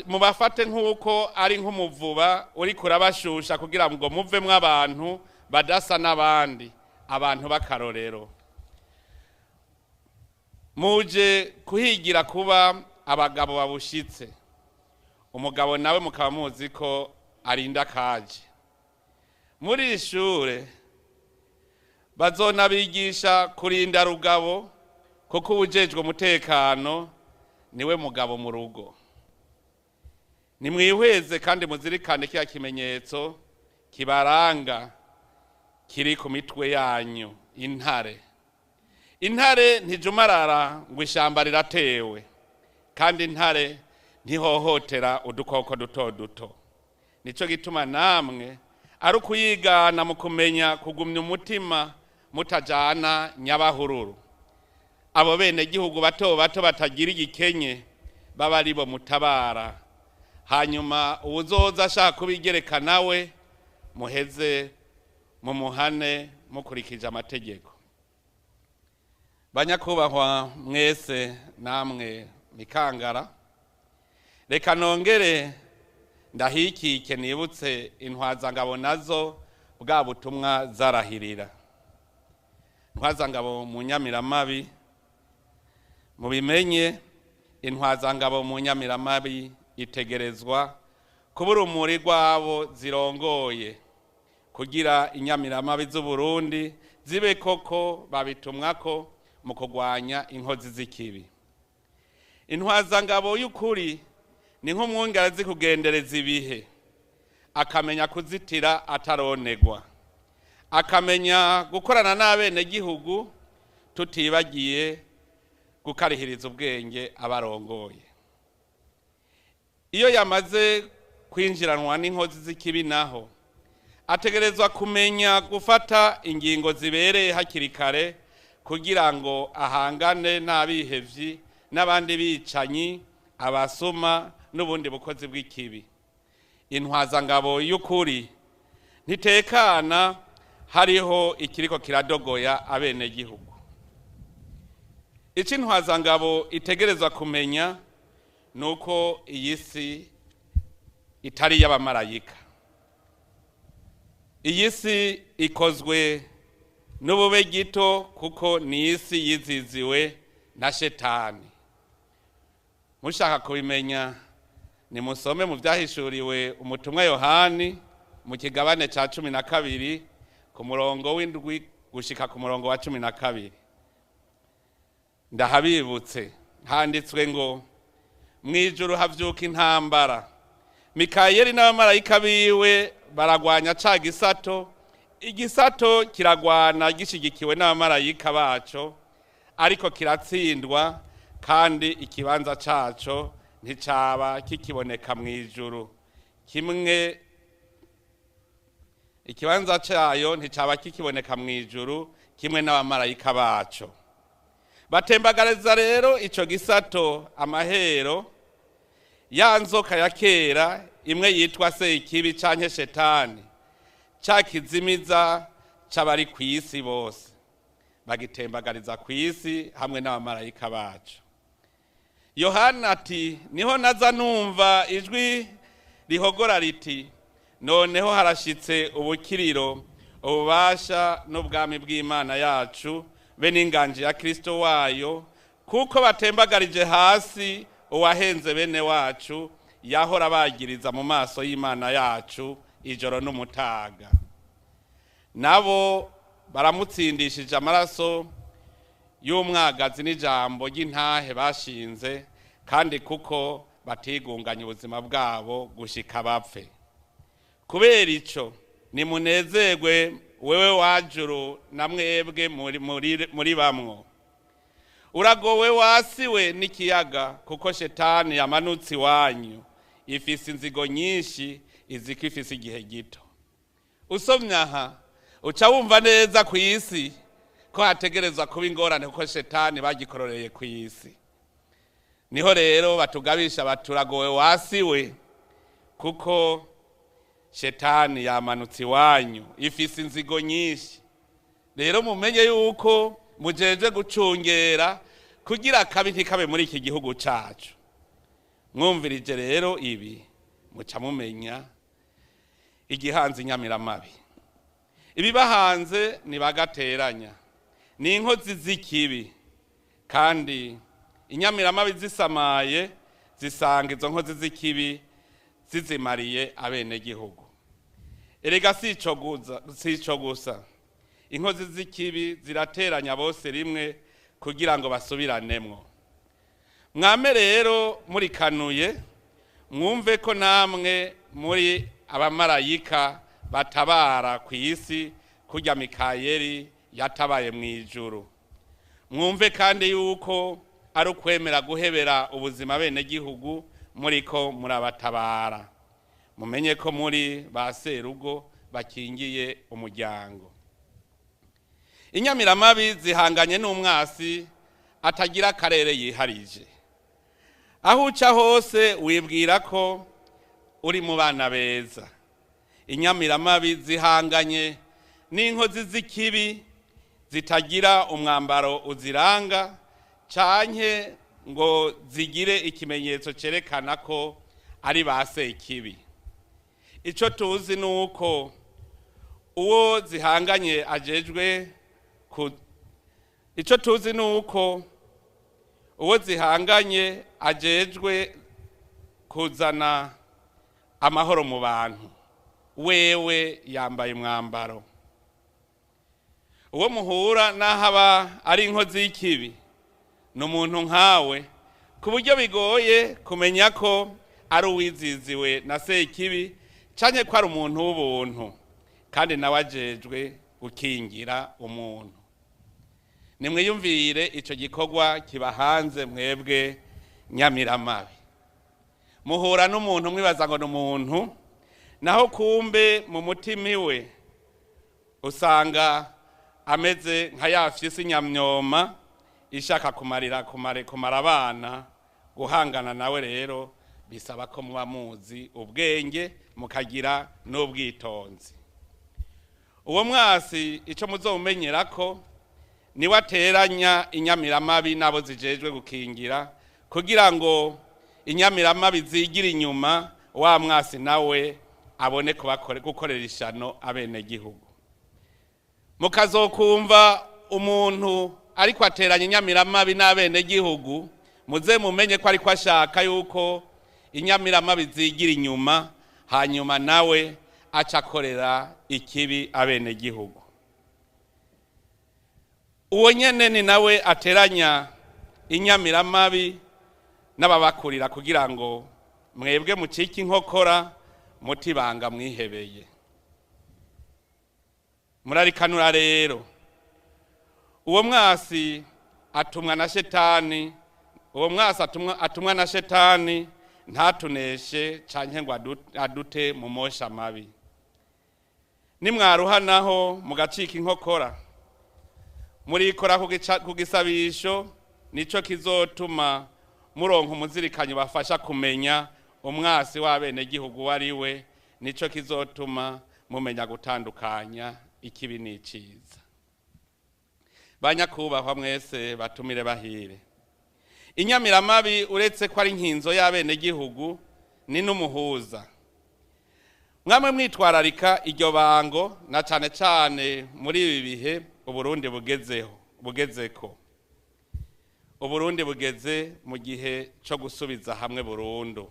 mubafate nk'uko ari nk'umuvuba uri kurabashusha kugira ngo muvemwo abantu badasa n'abandi, abantu b'akarorero. Muje kuhigira kuba abagabo babushitse, umugabo nawe mukaba muzi ko arinda kaje. Muri ishure bazonabigisha kurinda rugabo, kuko uwujejwe umutekano niwe mugabo mu rugo. Nimwihweze kandi muzirikane kiya kimenyetso kibaranga kiri ku mitwe yanyu, intare. Intare ntijumarara ngo ishamba riratewe, kandi intare ntihohotera udukoko duto duto. Nico gituma namwe Ari ukuyigana mu kumenya kugumya umutima mutajana nyabahururu. Abo bene gihugu bato bato batagira igikenye baba aribo mutabara. Hanyuma uwuzoza ashaka kubigereka nawe muheze mumuhane mukurikije amategeko. Banyakubahwa mwese namwe mikangara, reka nongere ndahikike nibutse intwazangabo nazo bwa butumwa zarahirira. Intwazangabo mu nyamiramabi, mubimenye, intwazangabo mu nyamiramabi itegerezwa kuba urumuri rwabo zirongoye kugira inyamiramabi z'u Burundi zibe koko babitumwako mu kurwanya inkozi z'ikibi. Intwazangabo y'ukuri ni nk'umwungere azi kugendereza ibihe, akamenya kuzitira ataronegwa, akamenya gukorana n'abenegihugu, tutibagiye gukarihiriza ubwenge abarongoye. Iyo yamaze kwinjiranwa n'inkozi z'ikibi naho ategerezwa kumenya gufata ingingo zibereye hakiri kare kugira ngo ahangane n'abihevyi n'abandi bicanyi, abasuma n'ubundi bukozi bw'ikibi. Intwazangabo y'ukuri ntitekana hariho ikiriko kiradogoya abenegihugu. Ico intwazangabo itegerezwa kumenya nuko iyi si itari y'abamarayika. Iyi si ikozwe n'ubube gito kuko ni isi yiziziwe na shetani. Mushaka kubimenya nimusome mu vyahishuriwe umutumwa Yohani mu kigabane ca 12 ku murongo w'indwi gushika ku murongo wa 12. Ndahabibutse, handitswe ngo mwijuru havyuka intambara, Mikayeli n'abamarayika biwe baragwanya ca gisato, igisato kiragwana gishigikiwe n'abamarayika baco, ariko kiratsindwa kandi ikibanza caco nticaba kikiboneka mwijuru. Kimwe ikibanza cayo nticaba kikiboneka mwijuru kimwe n'abamarayika baco. Batembagariza rero ico gisato amahero ya nzoka ya kera imwe yitwa se ikibi canke shetani, ca kizimiza c'abari kw'isi bose, bagitembagariza kw'isi hamwe n'abamarayika bacu. Yohana ati niho naza numva ijwi rihogora riti noneho harashitse ubukiriro, ububasha n'ubwami bw'Imana yacu be n'inganji ya Kristo wayo, kuko batembagarije hasi uwahenze bene wacu yahora bagiriza mu maso y'Imana yacu ijoro n'umutaga. Nabo baramutsindishije amaraso y'umwagazi n'ijambo ry'intahe bashinze, kandi kuko batigunganya ubuzima bwabo gushika bapfe. Kubera ico nimunezerwe wewe wajuru na mwebwe muri bamwo. Uragowe wasiwe n'ikiyaga, kuko shetani yamanutse iwanyu ifise inzigo nyinshi, iziko ifise igihe gito. Usomye aha uca wumva neza ku isi ko hategerezwa kuba ingorane, kuko shetani bagikororeye ku isi. Niho rero batugabisha baturagowe wasiwe, kuko shetani yamanutse iwanyu ifise inzigo nyinshi. Rero mumenye yuko mujeje gucungera kugira akabi ntikabe muri iki gihugu cacu. Mwumvirije rero ibi muca mumenya igihanze inyamiramabi. Ibibahanze nibagateranya ni inkozi z'ikibi, kandi inyamiramabi zisamaye zisanga izo nkozi z'ikibi zizimariye abenegihugu. Erega sico gusa, inkozi z'ikibi zirateranya bose rimwe kugira ngo basubiраnemwo. Mwame rero murikanuye, mwumve ko namwe muri abamarayika batabara ku isi kurya Mikayeli yatabaye mu ijuru. Mwumve kandi yuko ari ukwemera guhebera ubuzima bene gihugu muriko murabatabara. Mumenye ko muri ba serugo bakingiye umuryango. Inyamiramabi zihanganye n'umwasi atagira akarere yiharije. Aho uca hose wibwira ko uri mu bana beza. Inyamiramabi zihanganye n'inkozi z'ikibi zitagira umwambaro uziranga canke ngo zigire ikimenyetso cerekana ko ari ba sekibi. Ico tuzi nuko uwo zihanganye ajejwe ku ico tuzi nuko uwo zihanganye ajejwe kuzana amahoro mu bantu, wewe yambaye umwambaro. Uwo muhura n'ahaba ari inkozi y'ikibi ni umuntu nkawe, ku buryo bigoye kumenya ko ari uwiziziwe na sekibi canke ko ari umuntu w'ubuntu, kandi nawe ajejwe gukingira umuntu. Nimwiyumvire ico gikorwa kibahanze mwebwe nyamiramabi. Muhura n'umuntu mwibaza ngo ni umuntu, naho kumbe mu mutima iwe usanga ameze nka ya fyisi nyamyoma ishaka kumarira kumara abana. Guhangana nawe rero bisaba ko muba muzi ubwenge mukagira n'ubwitonzi. Uwo mwasi ico muzomenyera ko niwe ateranya inyamiramabi nabo zijejwe gukingira, kugira ngo inyamiramabi zigira inyuma wa mwasi nawe abone gukorera ishano abenegihugu. Mukazokumva umuntu ariko ateranya inyamiramabi n'abenegihugu, muze mumenye ko ariko ashaka yuko inyamiramabi zigira inyuma, hanyuma nawe aca akorera ikibi abenegihugu. Uwo nyene ni nawe ateranya inyamiramabi n'ababakurira kugira ngo mwebwe mucike inkokora mutibanga mwihebeye. Murarikanura rero. Uwo mwasi atumwa na shetani, uwo mwasi atumwa na shetani ntatuneshe canke ngo adute mu mosha mabi. Nimwaruha naho mugacika inkokora, murikora ku gisabisho, nico kizotuma muronka umuzirikanyi bafasha kumenya umwasi w'abenegihugu wari we, nico kizotuma mumenya gutandukanya ikibi n'iciza. Banyakubahwa mwese batumire bahire, inyamiramabi uretse ko ari inkinzo y'abenegihugu ni n'umuhuza. Mwamwe mwitwararika iryo bango, na cane cane muri ibi bihe Uburundi bugezeko. Uburundi bugeze mu gihe co gusubiza hamwe burundu.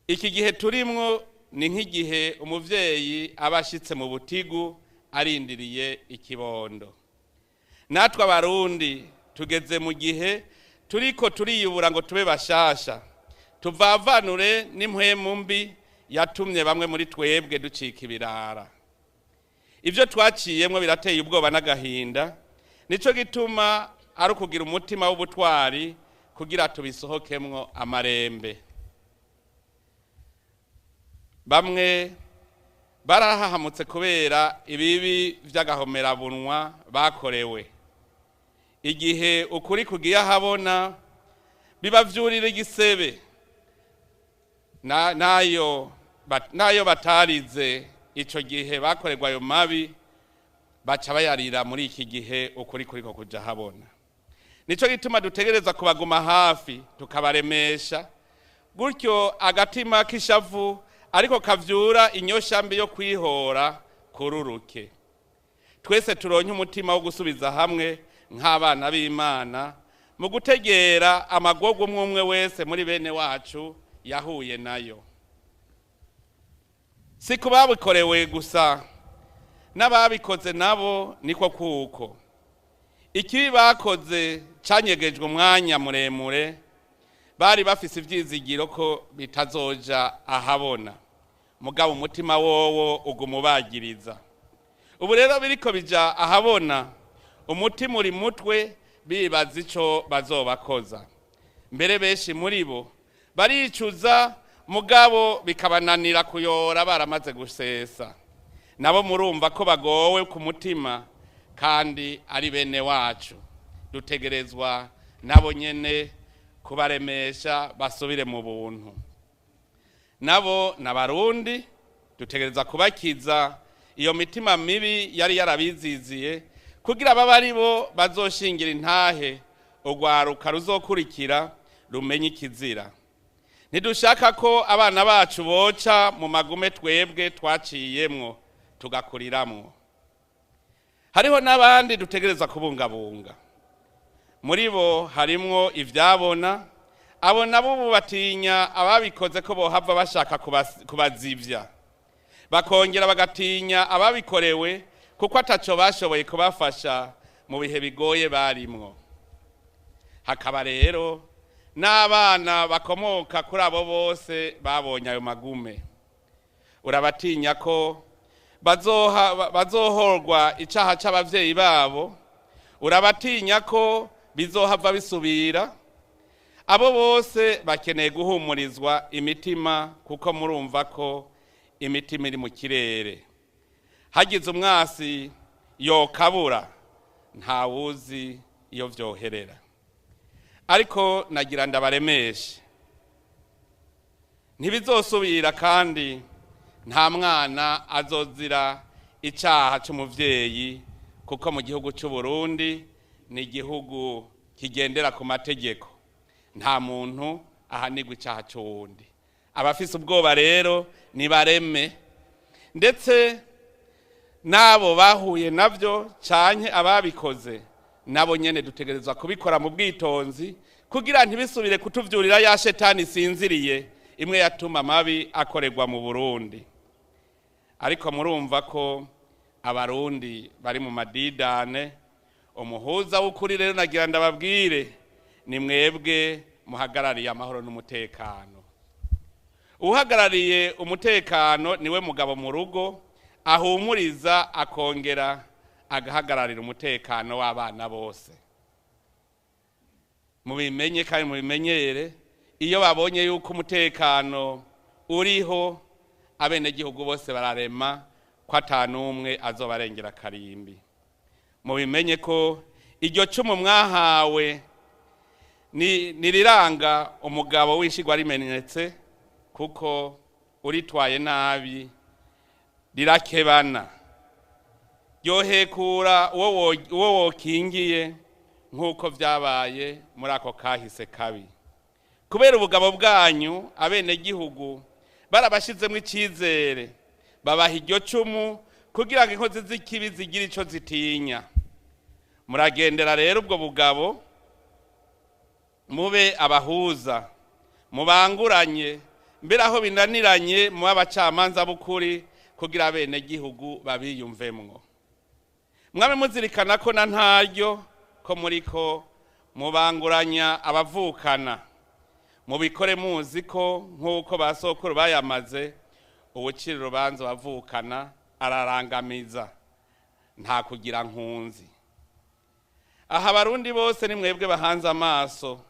Iki gihe turimwo ni nk'igihe umuvyeyi aba ashitse mu butigu arindiriye ikibondo. Natwe Abarundi tugeze mu gihe turiko turiyubura ngo tube bashasha, tuvavanure n'impwemu mbi yatumye bamwe muri twebwe ducika ibirara. Ivyo twaciyemwo birateye ubwoba n'agahinda, nico gituma ari ukugira umutima w'ubutwari kugira tubisohokemwo amarembe. Bamwe barahahamutse kubera ibibi vy'agahomerabunwa bakorewe. Igihe ukuri kugiye ahabona bibavyurira igisebe, nayo batarize ico gihe bakorerwa ayo mabi baca bayarira muri iki gihe ukuri kuriko kuja habona. Nico gituma dutegereza kubaguma hafi tukabaremesha, gutyo agatima k'ishavu ariko kavyura inyosha mbi yo kwihora kururuke. Twese turonke umutima wo gusubiza hamwe nk'abana b'Imana mu gutegera amagorwa umwe umwe wese muri bene wacu yahuye nayo. Si ku babikorewe gusa, n'ababikoze nabo niko kuko. Ikibi bakoze canyegejwe umwanya muremure, bari bafise ivyizigiro ko bitazoja ahabona, mugabo umutima wowo uguma ubagiriza. Ubu rero biriko bija ahabona, umutima uri mutwe, bibaza ico bazobakoza. Mbere benshi muri bo baricuza, mugabo bikabananira kuyora baramaze gusesa. Nabo murumva ko bagowe ku mutima kandi ari bene wacu. Dutegerezwa nabo nyene kubaremesha basubire mu buntu. Nabo n'abarundi dutegereza kubakiza iyo mitima mibi yari yarabiziziye kugira babe ari bo bazoshingira intahe urwaruka ruzokurikira rumenye ikizira. Ntidushaka ko abana bacu boca mu magume twebwe twaciyemwo tugakuriramwo. Hariho n'abandi dutegereza kubungabunga. Muri bo harimwo ivyabona, abo nabo ubu batinya ababikoze ko bohava bashaka kubazivya. Bakongera bagatinya ababikorewe kuko ataco bashoboye kubafasha mu bihe bigoye barimwo. Hakaba rero n'abana bakomoka kuri abo bose babonye ayo magume. Urabatinya ko bazohorwa icaha c'abavyeyi babo, urabatinya ko bizohava bisubira. Abo bose bakeneye guhumurizwa imitima kuko murumva ko imitima iri mu kirere. Hagize umwasi yokabura ntawuzi iyo vyoherera. Ariko nagira ndabaremeshe, ntibizosubira kandi nta mwana azozira icaha c'umuvyeyi, kuko mu gihugu c'u Burundi ni igihugu kigendera ku mategeko. Nta muntu ahanirwa icaha c'uwundi. Abafise ubwoba rero nibareme, ndetse n'abo bahuye navyo canke ababikoze nabo nyene dutegerezwa kubikora mu bwitonzi kugira ntibisubire kutuvyurira ya shetani isinziriye imwe yatuma amabi akorerwa mu Burundi. Ariko murumva ko abarundi bari mu madidane. Umuhuza w'ukuri rero nagira ndababwire ni mwebwe muhagarariye amahoro n'umutekano. Uhagarariye umutekano niwe mugabo mu rugo ahumuriza akongera agahagararira umutekano w'abana bose. Mubimenye kandi mubimenyere, iyo babonye yuko umutekano uriho abenegihugu bose bararema ko atanumwe azobarengera karimbi. Mubimenye ko iryo cumu mwahawe niriranga umugabo w'ishigwa rimenetse, kuko uritwaye nabi rirakebana. Yohekura uwo wokingiye nk'uko vyabaye muri ako kahise kabi. Kubera ubugabo bwanyu abenegihugu barabashizemwo icizere, babaha iryo cumu kugira ngo inkozi z'ikibi zigire ico zitinya. Muragendera rero ubwo bugabo, mube abahuza, mubanguranye, mbere aho binaniranye mube abacamanza b'ukuri kugira abenegihugu babiyumvemwo. Mwabe muzirikana ko na ntaryo ko muriko mubanguranya abavukana. Mubikore muzi ko nk'uko basokuru bayamaze, uwucira urubanza abavukana ararangamiza, nta kugira nkunzi. Aha abarundi bose ni mwebwe bahanze amaso,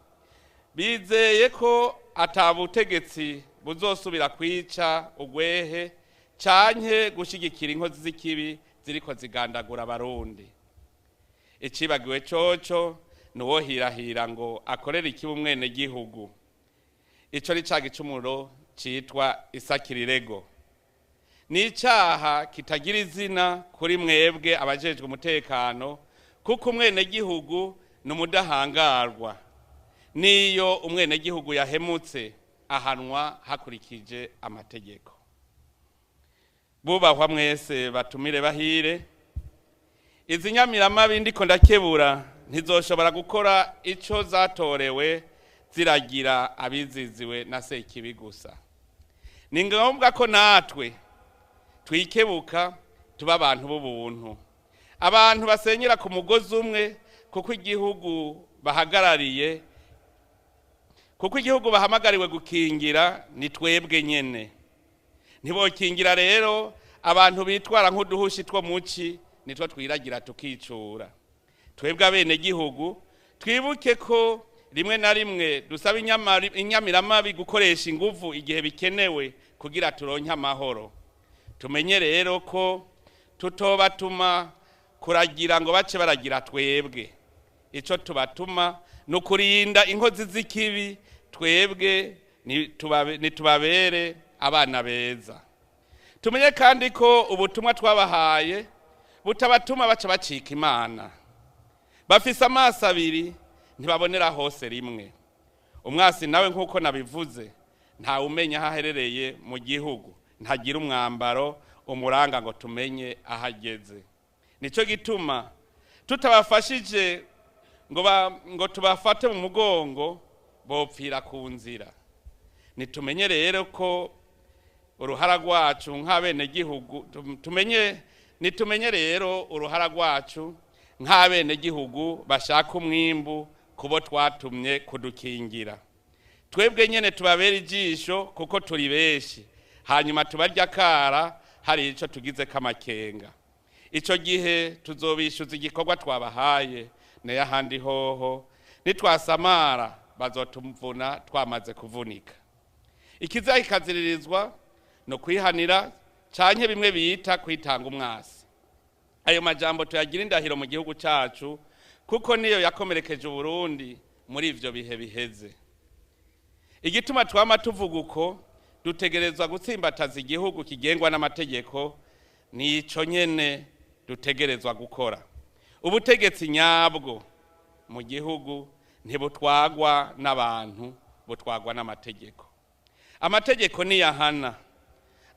bizeye ko atabutegetsi buzosubira kwica ugwehe canke gushigikira inkozi z'ikibi ziriko zigandagura abarundi. Icibagiwe coco nuwo hirahira ngo akorere ikibi umwenegihugu. Ico ni ca gicumuro citwa isakirirego. Ni icaha kitagira izina kuri mwebwe abajejwe umutekano, kuko umwenegihugu ni umudahangarwa. Niyo umwenegihugu yahemutse ahanwa hakurikije amategeko. Bubahwa mwese batumire bahire. Izi nyamiramabi ndiko ndakebura ntizoshobora gukora ico zatorewe ziragira abiziziwe na sekibi gusa. Ni ngombwa ko natwe twikebuka tuba abantu b'ubuntu, abantu basenyera ku mugozi umwe, kuko igihugu bahagarariye, kuko igihugu bahamagariwe gukingira ni twebwe nyene. Ntibokingira rero abantu bitwara nk'uduhushi two muci, nitwo twiragira tukicura. Twebwe abenegihugu twibuke ko rimwe na rimwe dusaba inyamiramabi gukoresha inguvu igihe bikenewe kugira turonke amahoro. Tumenye rero ko Tutobatuma kuragira ngo bace baragira twebwe. Icyo tubatuma ni ukurinda inkozi z'ikibi, twebwe nitubabere abana beza. Tumenye kandi ko ubutumwa twabahaye butabatuma baca bacika Imana. Bafise amaso abiri, ntibabonera hose rimwe. Umwasi nawe, nk'uko nabivuze, ntawe umenya aho aherereye mu gihugu, ntagira umwambaro umuranga ngo tumenye aho ageze. Nicyo gituma tutabafashije ngo tubafate mu mugongo, bopfira ku nzira. Nitumenye rero ko uruhara rwacu nk'abenegihugu, tumenye, nitumenye rero uruhara rwacu nk'abenegihugu bashaka umwimbu kubo twatumye kudukingira. Twebwe nyene tubabera ijisho kuko turi benshi, hanyuma tubarya akara hari ico tugize k'amakenga. Ico gihe tuzobishuza igikorwa twabahaye. Nayo ahandi hoho, nitwasamara bazotumvuna twamaze kuvunika. Ikiza kikaziririzwa no kwihanira canke bimwe bita kwitanga umwasi. Ayo majambo tuyagira indahiro mu gihugu cacu, kuko niyo yakomerekeje Uburundi muri ivyo bihe biheze. Igituma twama tuvuga uko dutegerezwa gutsimbataza igihugu kigengwa n'amategeko, nico nyene dutegerezwa gukora. Ubutegetsi nyabwo mu gihugu ntibutwagwa n'abantu, butwagwa n'amategeko. Amategeko niyahana,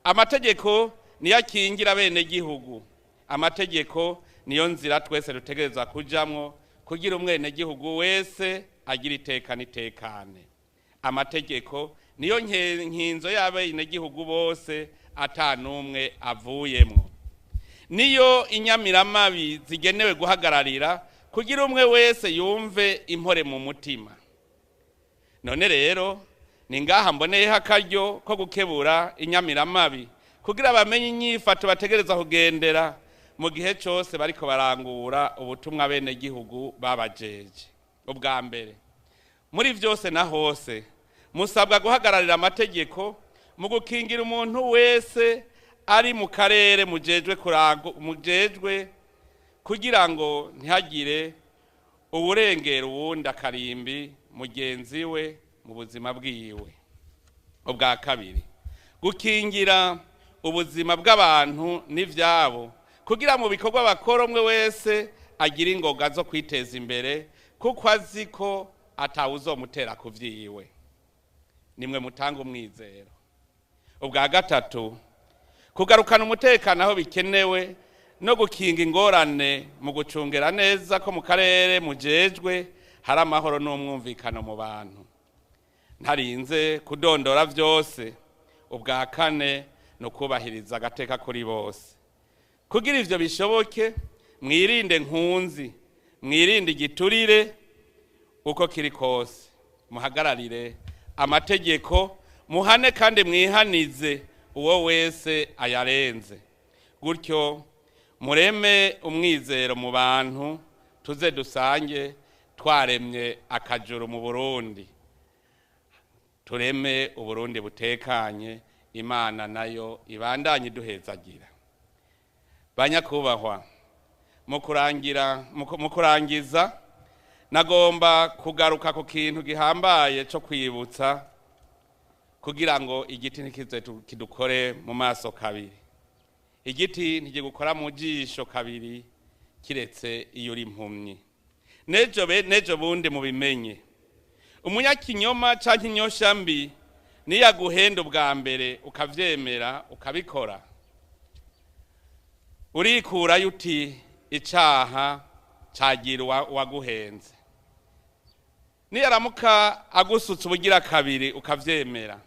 amategeko niyo akingira bene gihugu, amategeko niyo nzira twese dutegerezwa kujamwo kugira umwene gihugu wese agira iteka n'itekane. Amategeko niyo nkinzo y'abene gihugu bose, ata n'umwe avuyemwo. Niyo inyamiramabi zigenewe guhagararira kugira umwe wese yumve impore mu mutima. None rero ni ngaha mboneyeho akaryo ko gukebura inyamiramabi kugira bamenye inyifato bategereza kugendera mu gihe cyose bariko barangura ubutumwa bene gihugu babajeje. Ubwa mbere, muri vyose na hose, musabwa guhagararira amategeko mu gukingira umuntu wese ari mu karere mujejwe kurango mujejwe, kugira ngo ntihagire uwurengera uwundi akarimbi mugenzi we mu buzima bwiwe. Ubwa kabiri, gukingira ubuzima bw'abantu n'ivyabo, kugira mu bikorwa bakora umwe wese agira ingoga zo kwiteza imbere, kuko azi ko atawuzomutera ku vyiwe. Nimwe mutanga umwizero. Ubwa gatatu, kugarukana umutekano aho bikenewe no gukinga ingorane mu gucungera neza ko mu karere mujejwe hari amahoro n'umwumvikano mu bantu. Ntarinze kudondora vyose. Ubwa kane, no kubahiriza agateka kuri bose. Kugira ivyo bishoboke, mwirinde nkunzi, mwirinde igiturire uko kiri kose, muhagararire amategeko, muhane kandi mwihanize uwo wese ayarenze. Gutyo mureme umwizero mu bantu, tuze dusange twaremye akajuru mu Burundi, tureme Uburundi butekanye. Imana nayo ibandanye iduhezagira. Banyakubahwa, mu kurangiza nagomba kugaruka ku kintu gihambaye cyo kwibutsa, kugira ngo igiti ntikize kidukore mu maso kabiri. Igiti ntigikora mu jisho kabiri kiretse iyo uri impumyi. Nejo bundi mubimenye, umunyakinyoma canke inyosha mbi niyaguhenda ubwa mbere ukavyemera ukabikora, urikurayo uti icaha cagira uwaguhenze. Niyaramuka agusutse ubugira kabiri ukavyemera,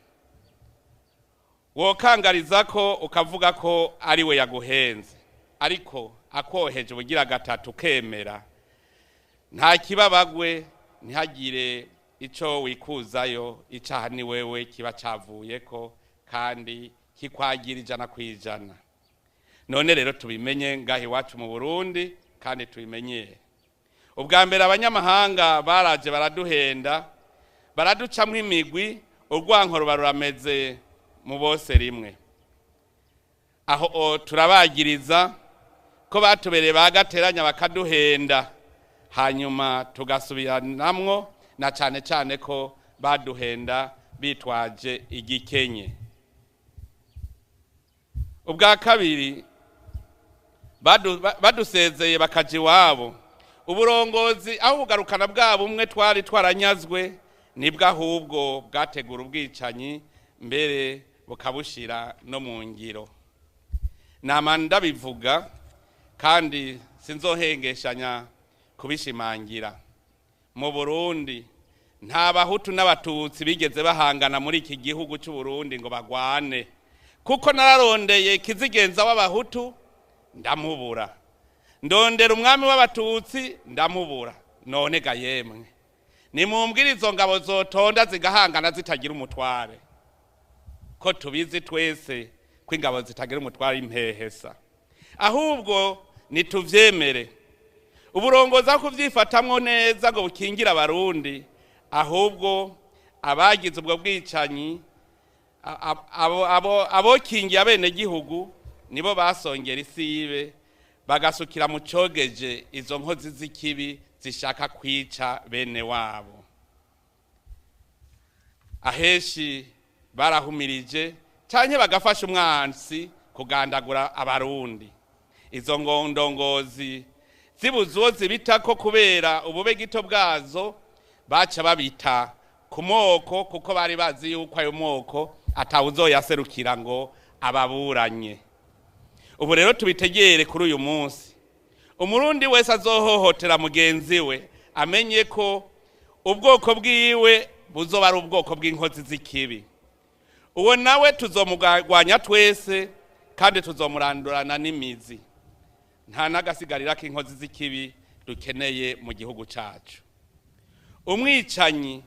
wokangariza ko ukavuga ko ari we yaguhenze. Ariko akoheje ubugira gatatu ukemera, nta kibabagwe, ntihagire ico wikuzayo. Icaha ni wewe kiba cavuyeko kandi kikwagira 100%. None rero tubimenye ngaho iwacu mu Burundi kandi tubimenyere. Ubwa mbere, abanyamahanga baraje baraduhenda, baraducamwo imigwi, urwanko ruba rurameze mu bose rimwe. Aho turabagiriza. Ko batubereye bagateranya bakaduhenda, hanyuma tugasubiranamwo, na cane cane ko baduhenda bitwaje igikenye. Ubwa kabiri, badusezeye bakaja iwabo. Uburongozi aho bugarukana bwa bumwe twari twaranyazwe, nibwo ahubwo bwategura ubwicanyi, mbere bukabushira no mu ngiro. Nama ndabivuga kandi sinzohengeshanya kubishimangira. Mu Burundi nta Bahutu n'Abatutsi bigeze bahangana muri iki gihugu cy'u Burundi ngo bagwane, kuko nararondeye kizigenza w'Abahutu ndamubura, ndondera umwami w'Abatutsi ndamubura. None ga yemwe, nimumbwire izo ngabo zotonda zigahangana zitagira umutware, ko tubizi twese ko ingabo zitagira umutware impehesa. Ahubwo nituvyemere, uburongozi aho kuvyifatamwo neza ngo bukingire Abarundi, ahubwo abagize ubwo bwicanyi, abokingiye abenegihugu nibo basongera isibe, bagasukira mu cogeje izo nkozi z'ikibi zishaka kwica bene wabo. Aheshi barahumirije canke bagafasha umwansi kugandagura Abarundi. Izo ngondongozi zibuze uwo zibitako kubera ubube gito bwazo, baca babita ku moko, kuko bari bazi yuko ayo moko atawuzoyaserukira ngo ababuranye. Ubu rero tubitegere kuri uyu munsi, Umurundi wese azohohotera mugenzi we amenye ko ubwoko bwiwe buzoba ari ubwoko bw'inkozi z'ikibi. Uwo nawe tuzomugwanya twese kandi tuzomurandurana n'imizi. Nta n'agasigarira k'inkozi z'ikibi dukeneye mu gihugu cacu. Umwicanyi,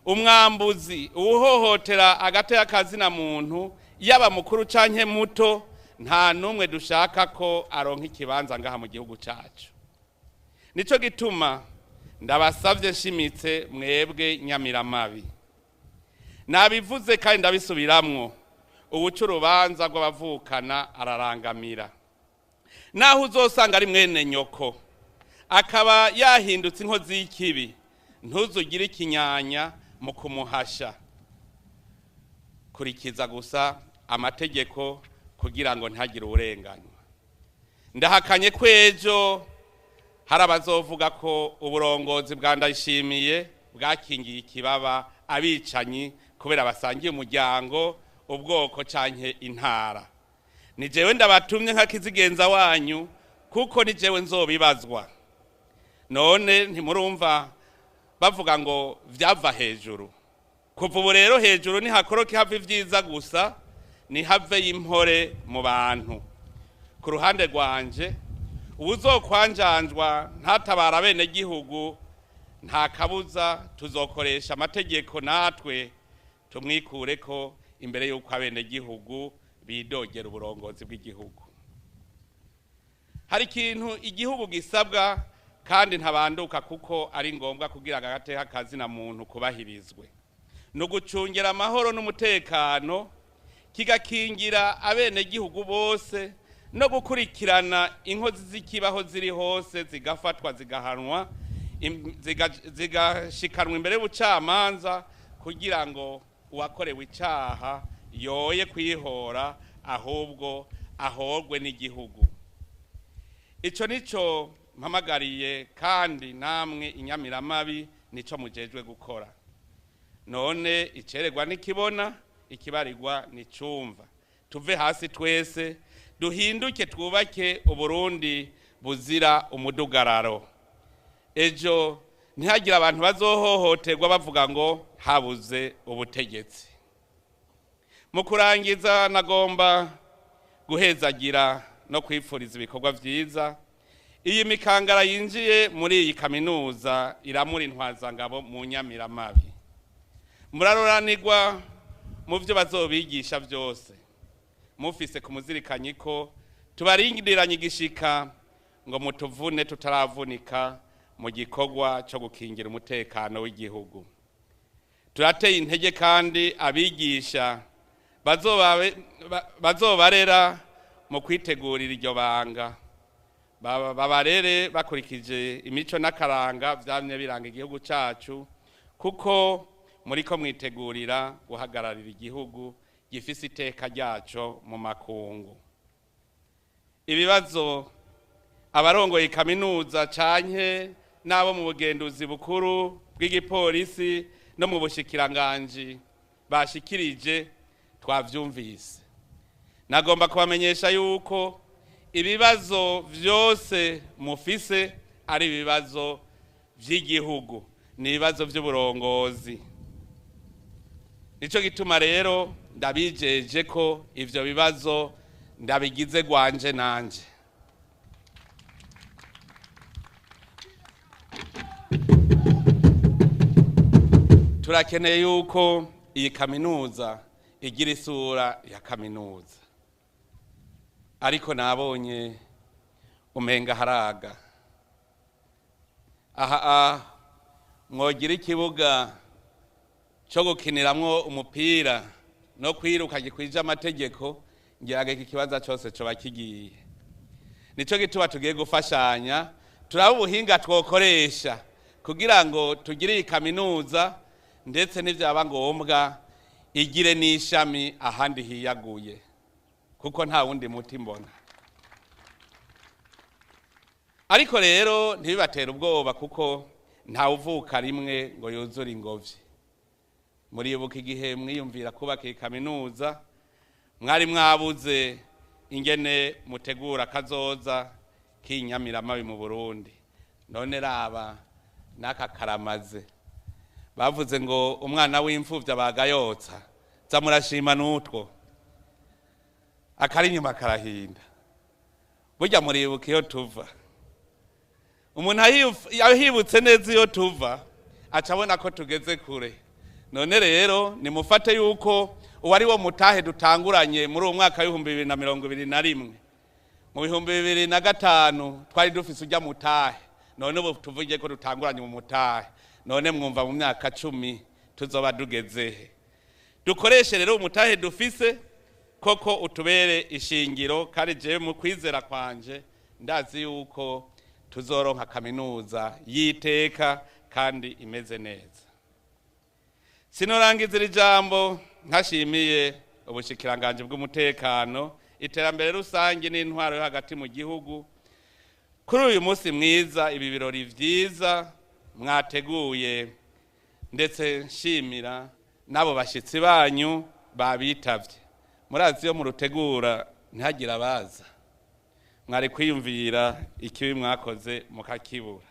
umwambuzi, uwuhohotera agateka kazina muntu, yaba mukuru canke muto, nta n'umwe dushaka ko aronka ikibanza ngaha mu gihugu cacu. Nico gituma ndabasavye nshimitse mwebwe Nyamiramabi. Nabivuze kandi ndabisubiramwo, uwuca urubanza rw'abavukana ararangamira. Naho uzosanga ari mwene nyoko akaba yahindutse inkozi y'ikibi, ntuzugire ikinyanya mu kumuhasha. Kurikiza gusa amategeko kugira ngo ntagire uburenganywa. Ndahakanye ko ejo hari abazovuga ko uburongozi bwa Ndayishimiye bwakingiye ikibaba abicanyi kubera basangiye umuryango, ubwoko canke intara. Ni jewe ndabatumye nka kizigenza wanyu, kuko ni jewe nzobibazwa. None ntimurumva bavuga ngo vyava hejuru. Kuva ubu rero hejuru nihakoroke hava ivyiza gusa, nihave impore mu bantu. Ku ruhande rwanje, uwuzokwanjanjwa ntatabara bene gihugu, nta kabuza tuzokoresha amategeko natwe tumwikureko imbere y'uko abene gihugu bidogera uburongozi bw'igihugu. Hari ikintu igihugu gisabwa kandi ntabanduka kuko ari ngombwa kugira ngo agateka kazina muntu kubahirizwe, no gucungera amahoro n'umutekano, kigakingira abene gihugu bose, no gukurikirana inkozi z'ikibaho ziri hose zigafatwa zigahanwa, zigashikanwa imbere y'ubucamanza, kugira ngo uwakorewe icaha yoye kwihora, ahubwo ahorwe n'igihugu. Ico nico mpamagariye, kandi namwe Inyamiramabi nico mujejwe gukora. None iceregwa nikibona, ikibarirwa nicumva. Tuve hasi twese duhinduke, twubake Uburundi buzira umudugararo. Ejo ntihagire abantu bazohohoterwa bavuga ngo habuze ubutegetsi. Mu kurangiza, nagomba guhezagira no kwifuriza ibikorwa vyiza iyi mikangara yinjiye muri iyi kaminuza iramura intwazangabo mu Nyamiramabi. Muraroranirwa mu vyo bazobigisha vyose, mufise kumuzirikanyi ko tubarindiranye igishika ngo mutuvune tutaravunika mu gikorwa cyo gukingira umutekano w'igihugu. Turateye intege kandi abigisha bazobarera mu kwitegurira iryo banga. Babarere bakurikije imico n'akaranga vyamye biranga igihugu cacu, kuko muriko mwitegurira guhagararira igihugu gifise iteka ryaco mu makungu. Ibibazo abarongoye kaminuza canke n'abo mu bugenduzi bukuru bw'igipolisi no mu bushikiranganji bashikirije twavyumvise. Nagomba kubamenyesha yuko ibibazo vyose mufise ari ibibazo vy'igihugu, ni ibibazo vy'uburongozi. Nico gituma rero ndabijeje ko ivyo bibazo ndabigize gwanje nanje. Turakeneye yuko iyi kaminuza igira isura ya kaminuza, ariko nabonye umenga haraga aha mwogira ikibuga cyo gukiniramwo umupira no kwiruka gikwije amategeko, ngira iki kibaza cyose cyo bakigiye. Nico gituma tugiye gufashanya, turaba ubuhinga twokoresha kugira ngo tugire iyi kaminuza, ndetse n'ivyaba ngombwa igire n'ishami ahandi hiyaguye, kuko nta wundi muti mbona. Ariko rero ntibibatera ubwoba, kuko nta uvuka rimwe ngo yuzure ingobyi. Muribuka igihe mwiyumvira kubaka iyi kaminuza, mwari mwabuze ingene mutegura kazoza k'inyamiramabi mu Burundi. None raba n'aka karamaze, bavuze ngo umwana w'imfuvyi abagayotsa, za murashima n'utwo akari inyuma karahinda. Burya muribuka iyo tuva, umuntu ahibutse neza iyo tuva acabona ko tugeze kure. None rero nimufate yuko uwari wo mutahe dutanguranye muri uwo mwaka w'ibihumbi bibiri na mirongo ibiri na rimwe, mu 2005 twari dufise ujya mutahe, none ubu tuvuge ko dutanguranye mu mutahe. None mwumva mu myaka 10 tuzoba tugezehe? Dukoreshe rero umutahe dufise koko utubere ishingiro, kandi jewe mu kwizera kwanje ndazi yuko tuzoronka kaminuza yiteka kandi imeze neza. Sinorangiza iri jambo ntashimiye ubushikiranganje bw'umutekano, iterambere rusange n'intwaro yo hagati mu gihugu kuri uyu munsi mwiza, ibi birori vyiza mwateguye, ndetse nshimira n'abo bashitsi banyu babitavye. Murazi yo murutegura ntihagira abaza, mwari kwiyumvira ikibi mwakoze mukakibura.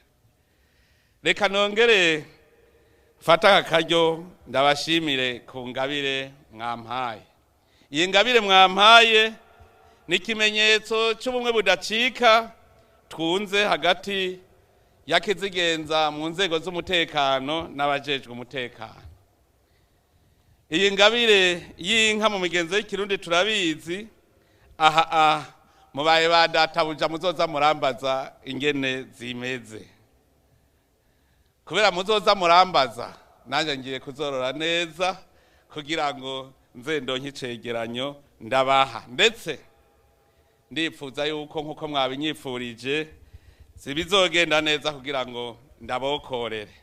Reka nongere fata akaryo ndabashimire ku ngabire mwampaye. Iyi ngabire mwampaye ni ikimenyetso c'ubumwe budacika twunze hagati ya kizigenza mu nzego z'umutekano n'abajejwe umutekano. Iyi ngabire y'inka mu migenzo y'ikirundi turabizi, aha mubaye ba databuja muzoza murambaza ingene zimeze. Kubera muzoza murambaza, nanje ngiye kuzorora neza kugira ngo nze ndonke icegeranyo ndabaha. Ndetse ndipfuza yuko nkuko mwabinyipfurije zibizogenda neza kugira ngo ndabokorere.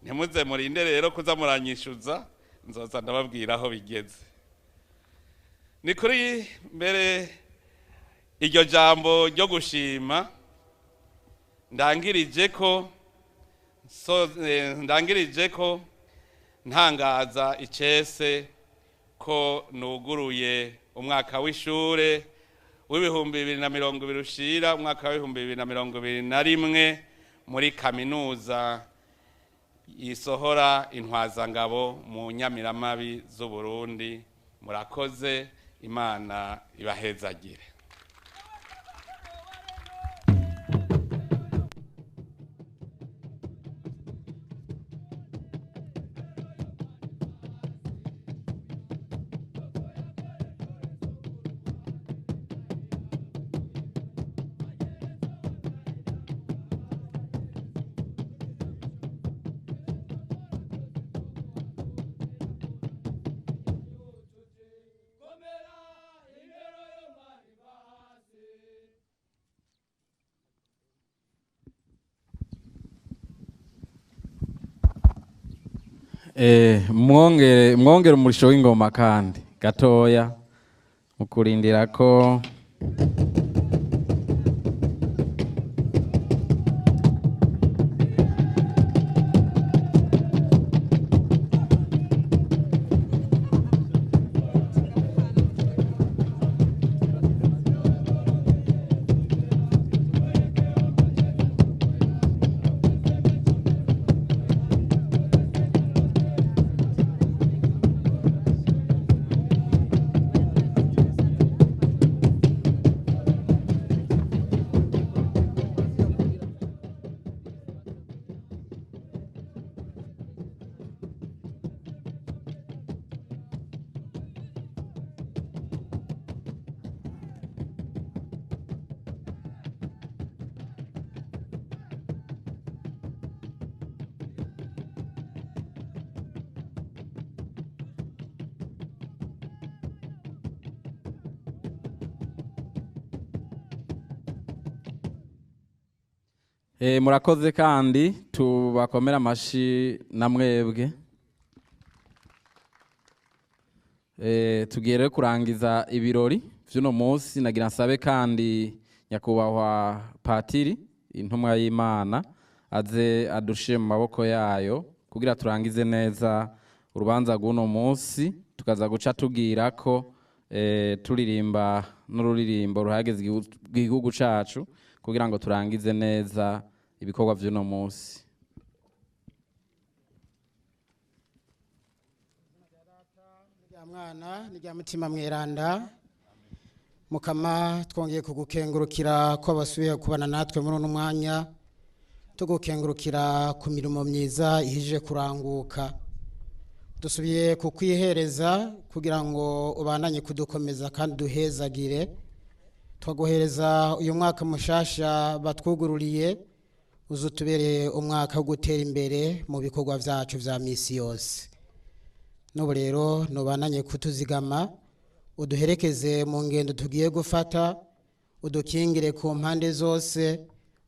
Ntimuze murinde rero kuza muranyishuza, nzoza ndababwira aho bigeze. Ni kuri mbere iryo jambo ryo gushima ndangirije ko ntangaza icese ko nuguruye umwaka w'ishure w'2020 ushira umwaka w'2021 muri kaminuza isohora intwazangabo mu nyamiramabi z'u Burundi. Murakoze, Imana ibahezagire. Komera, ibero yo mari. Mwongere umurisho w'ingoma kandi gatoya mu kurindira ko murakoze kandi tubakomera amashi na mwebwe. Tugiye rero kurangiza ibirori vy'uno munsi. Nagira nsabe kandi nyakubahwa patiri intumwa y'Imana aze adushe mu maboko yayo kugira turangize neza urubanza rw'uno munsi, tukaza guca tugira ko turirimba n'ururirimbo ruhageze igihugu cacu kugira ngo turangize neza ibikorwa vy'uno munsi. Mwana n'irya Mutima Mweranda. Mukama, twongeye kugukengurukira ko basubiye kubana natwe muri uno mwanya, tugukengurukira ku mirimo myiza ihije kuranguka. Dusubiye kukwihereza kugira ngo ubandanye kudukomeza kandi duhezagire. Twaguhereza uyu mwaka mushasha batwugururiye, uzutubereye umwaka wo gutera imbere mu bikorwa vyacu vya misi yose. N'ubu rero nubananye kutuzigama, uduherekeze mu ngendo tugiye gufata, udukingire ku mpande zose,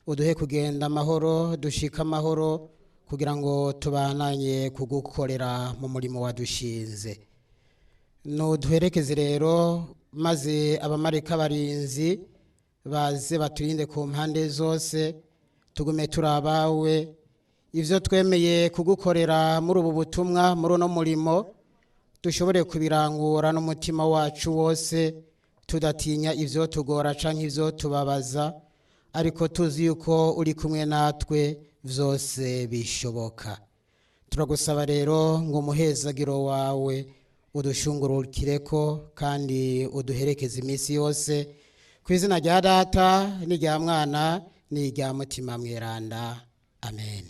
uduhe kugenda amahoro, dushika amahoro, kugira ngo tubananye kugukorera mu murimo wadushinze. Nuduherekeze rero, maze abamarika barinzi baze baturinde ku mpande zose, tugume turabawe. Ivyo twemeye kugukorera muri ubu butumwa, muri uno murimo, dushobore kubirangura n'umutima wacu wose, tudatinya ivyo tugora canke ivyo tubabaza, ariko tuzi yuko uri kumwe natwe, vyose bishoboka. Turagusaba rero ngo umuhezagiro wawe udushungurukireko kandi uduherekeze iminsi yose, ku izina rya Data n'irya Mwana n'irya Mutima Mweranda, amen.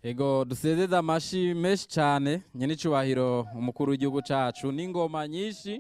Ego dusezeze amashi menshi cyane nyenicubahiro umukuru w'igihugu cacu n'ingoma nyinshi.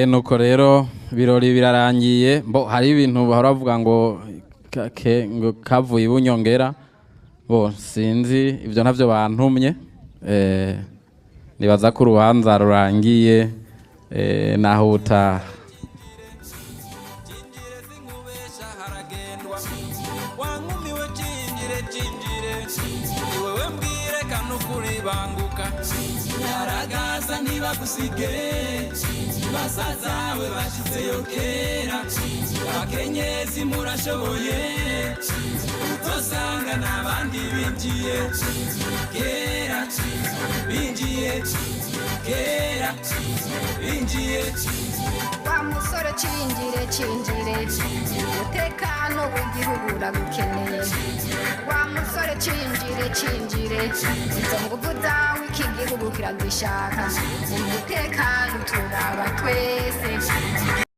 Nuko rero birori birarangiye. Bo hari ibintu bahora bavuga ngo ngo kavuye ibunyongera, bo sinzi ibyo ntavyo bantumye. Nibaza ko urubanza rurangiye, naho utaha. Basazawe bashitseyo kera, abakenyezi murashoboye, utosanga n'abandi binjiye kera, binjiye kera, binjiye. Wa musore cinjire cinjire, umutekano w'igihugu uragukeneye. Wa musore cinjire cinjire, izo nguvu zawe iki gihugu kirazishaka, umutekano turaba twese.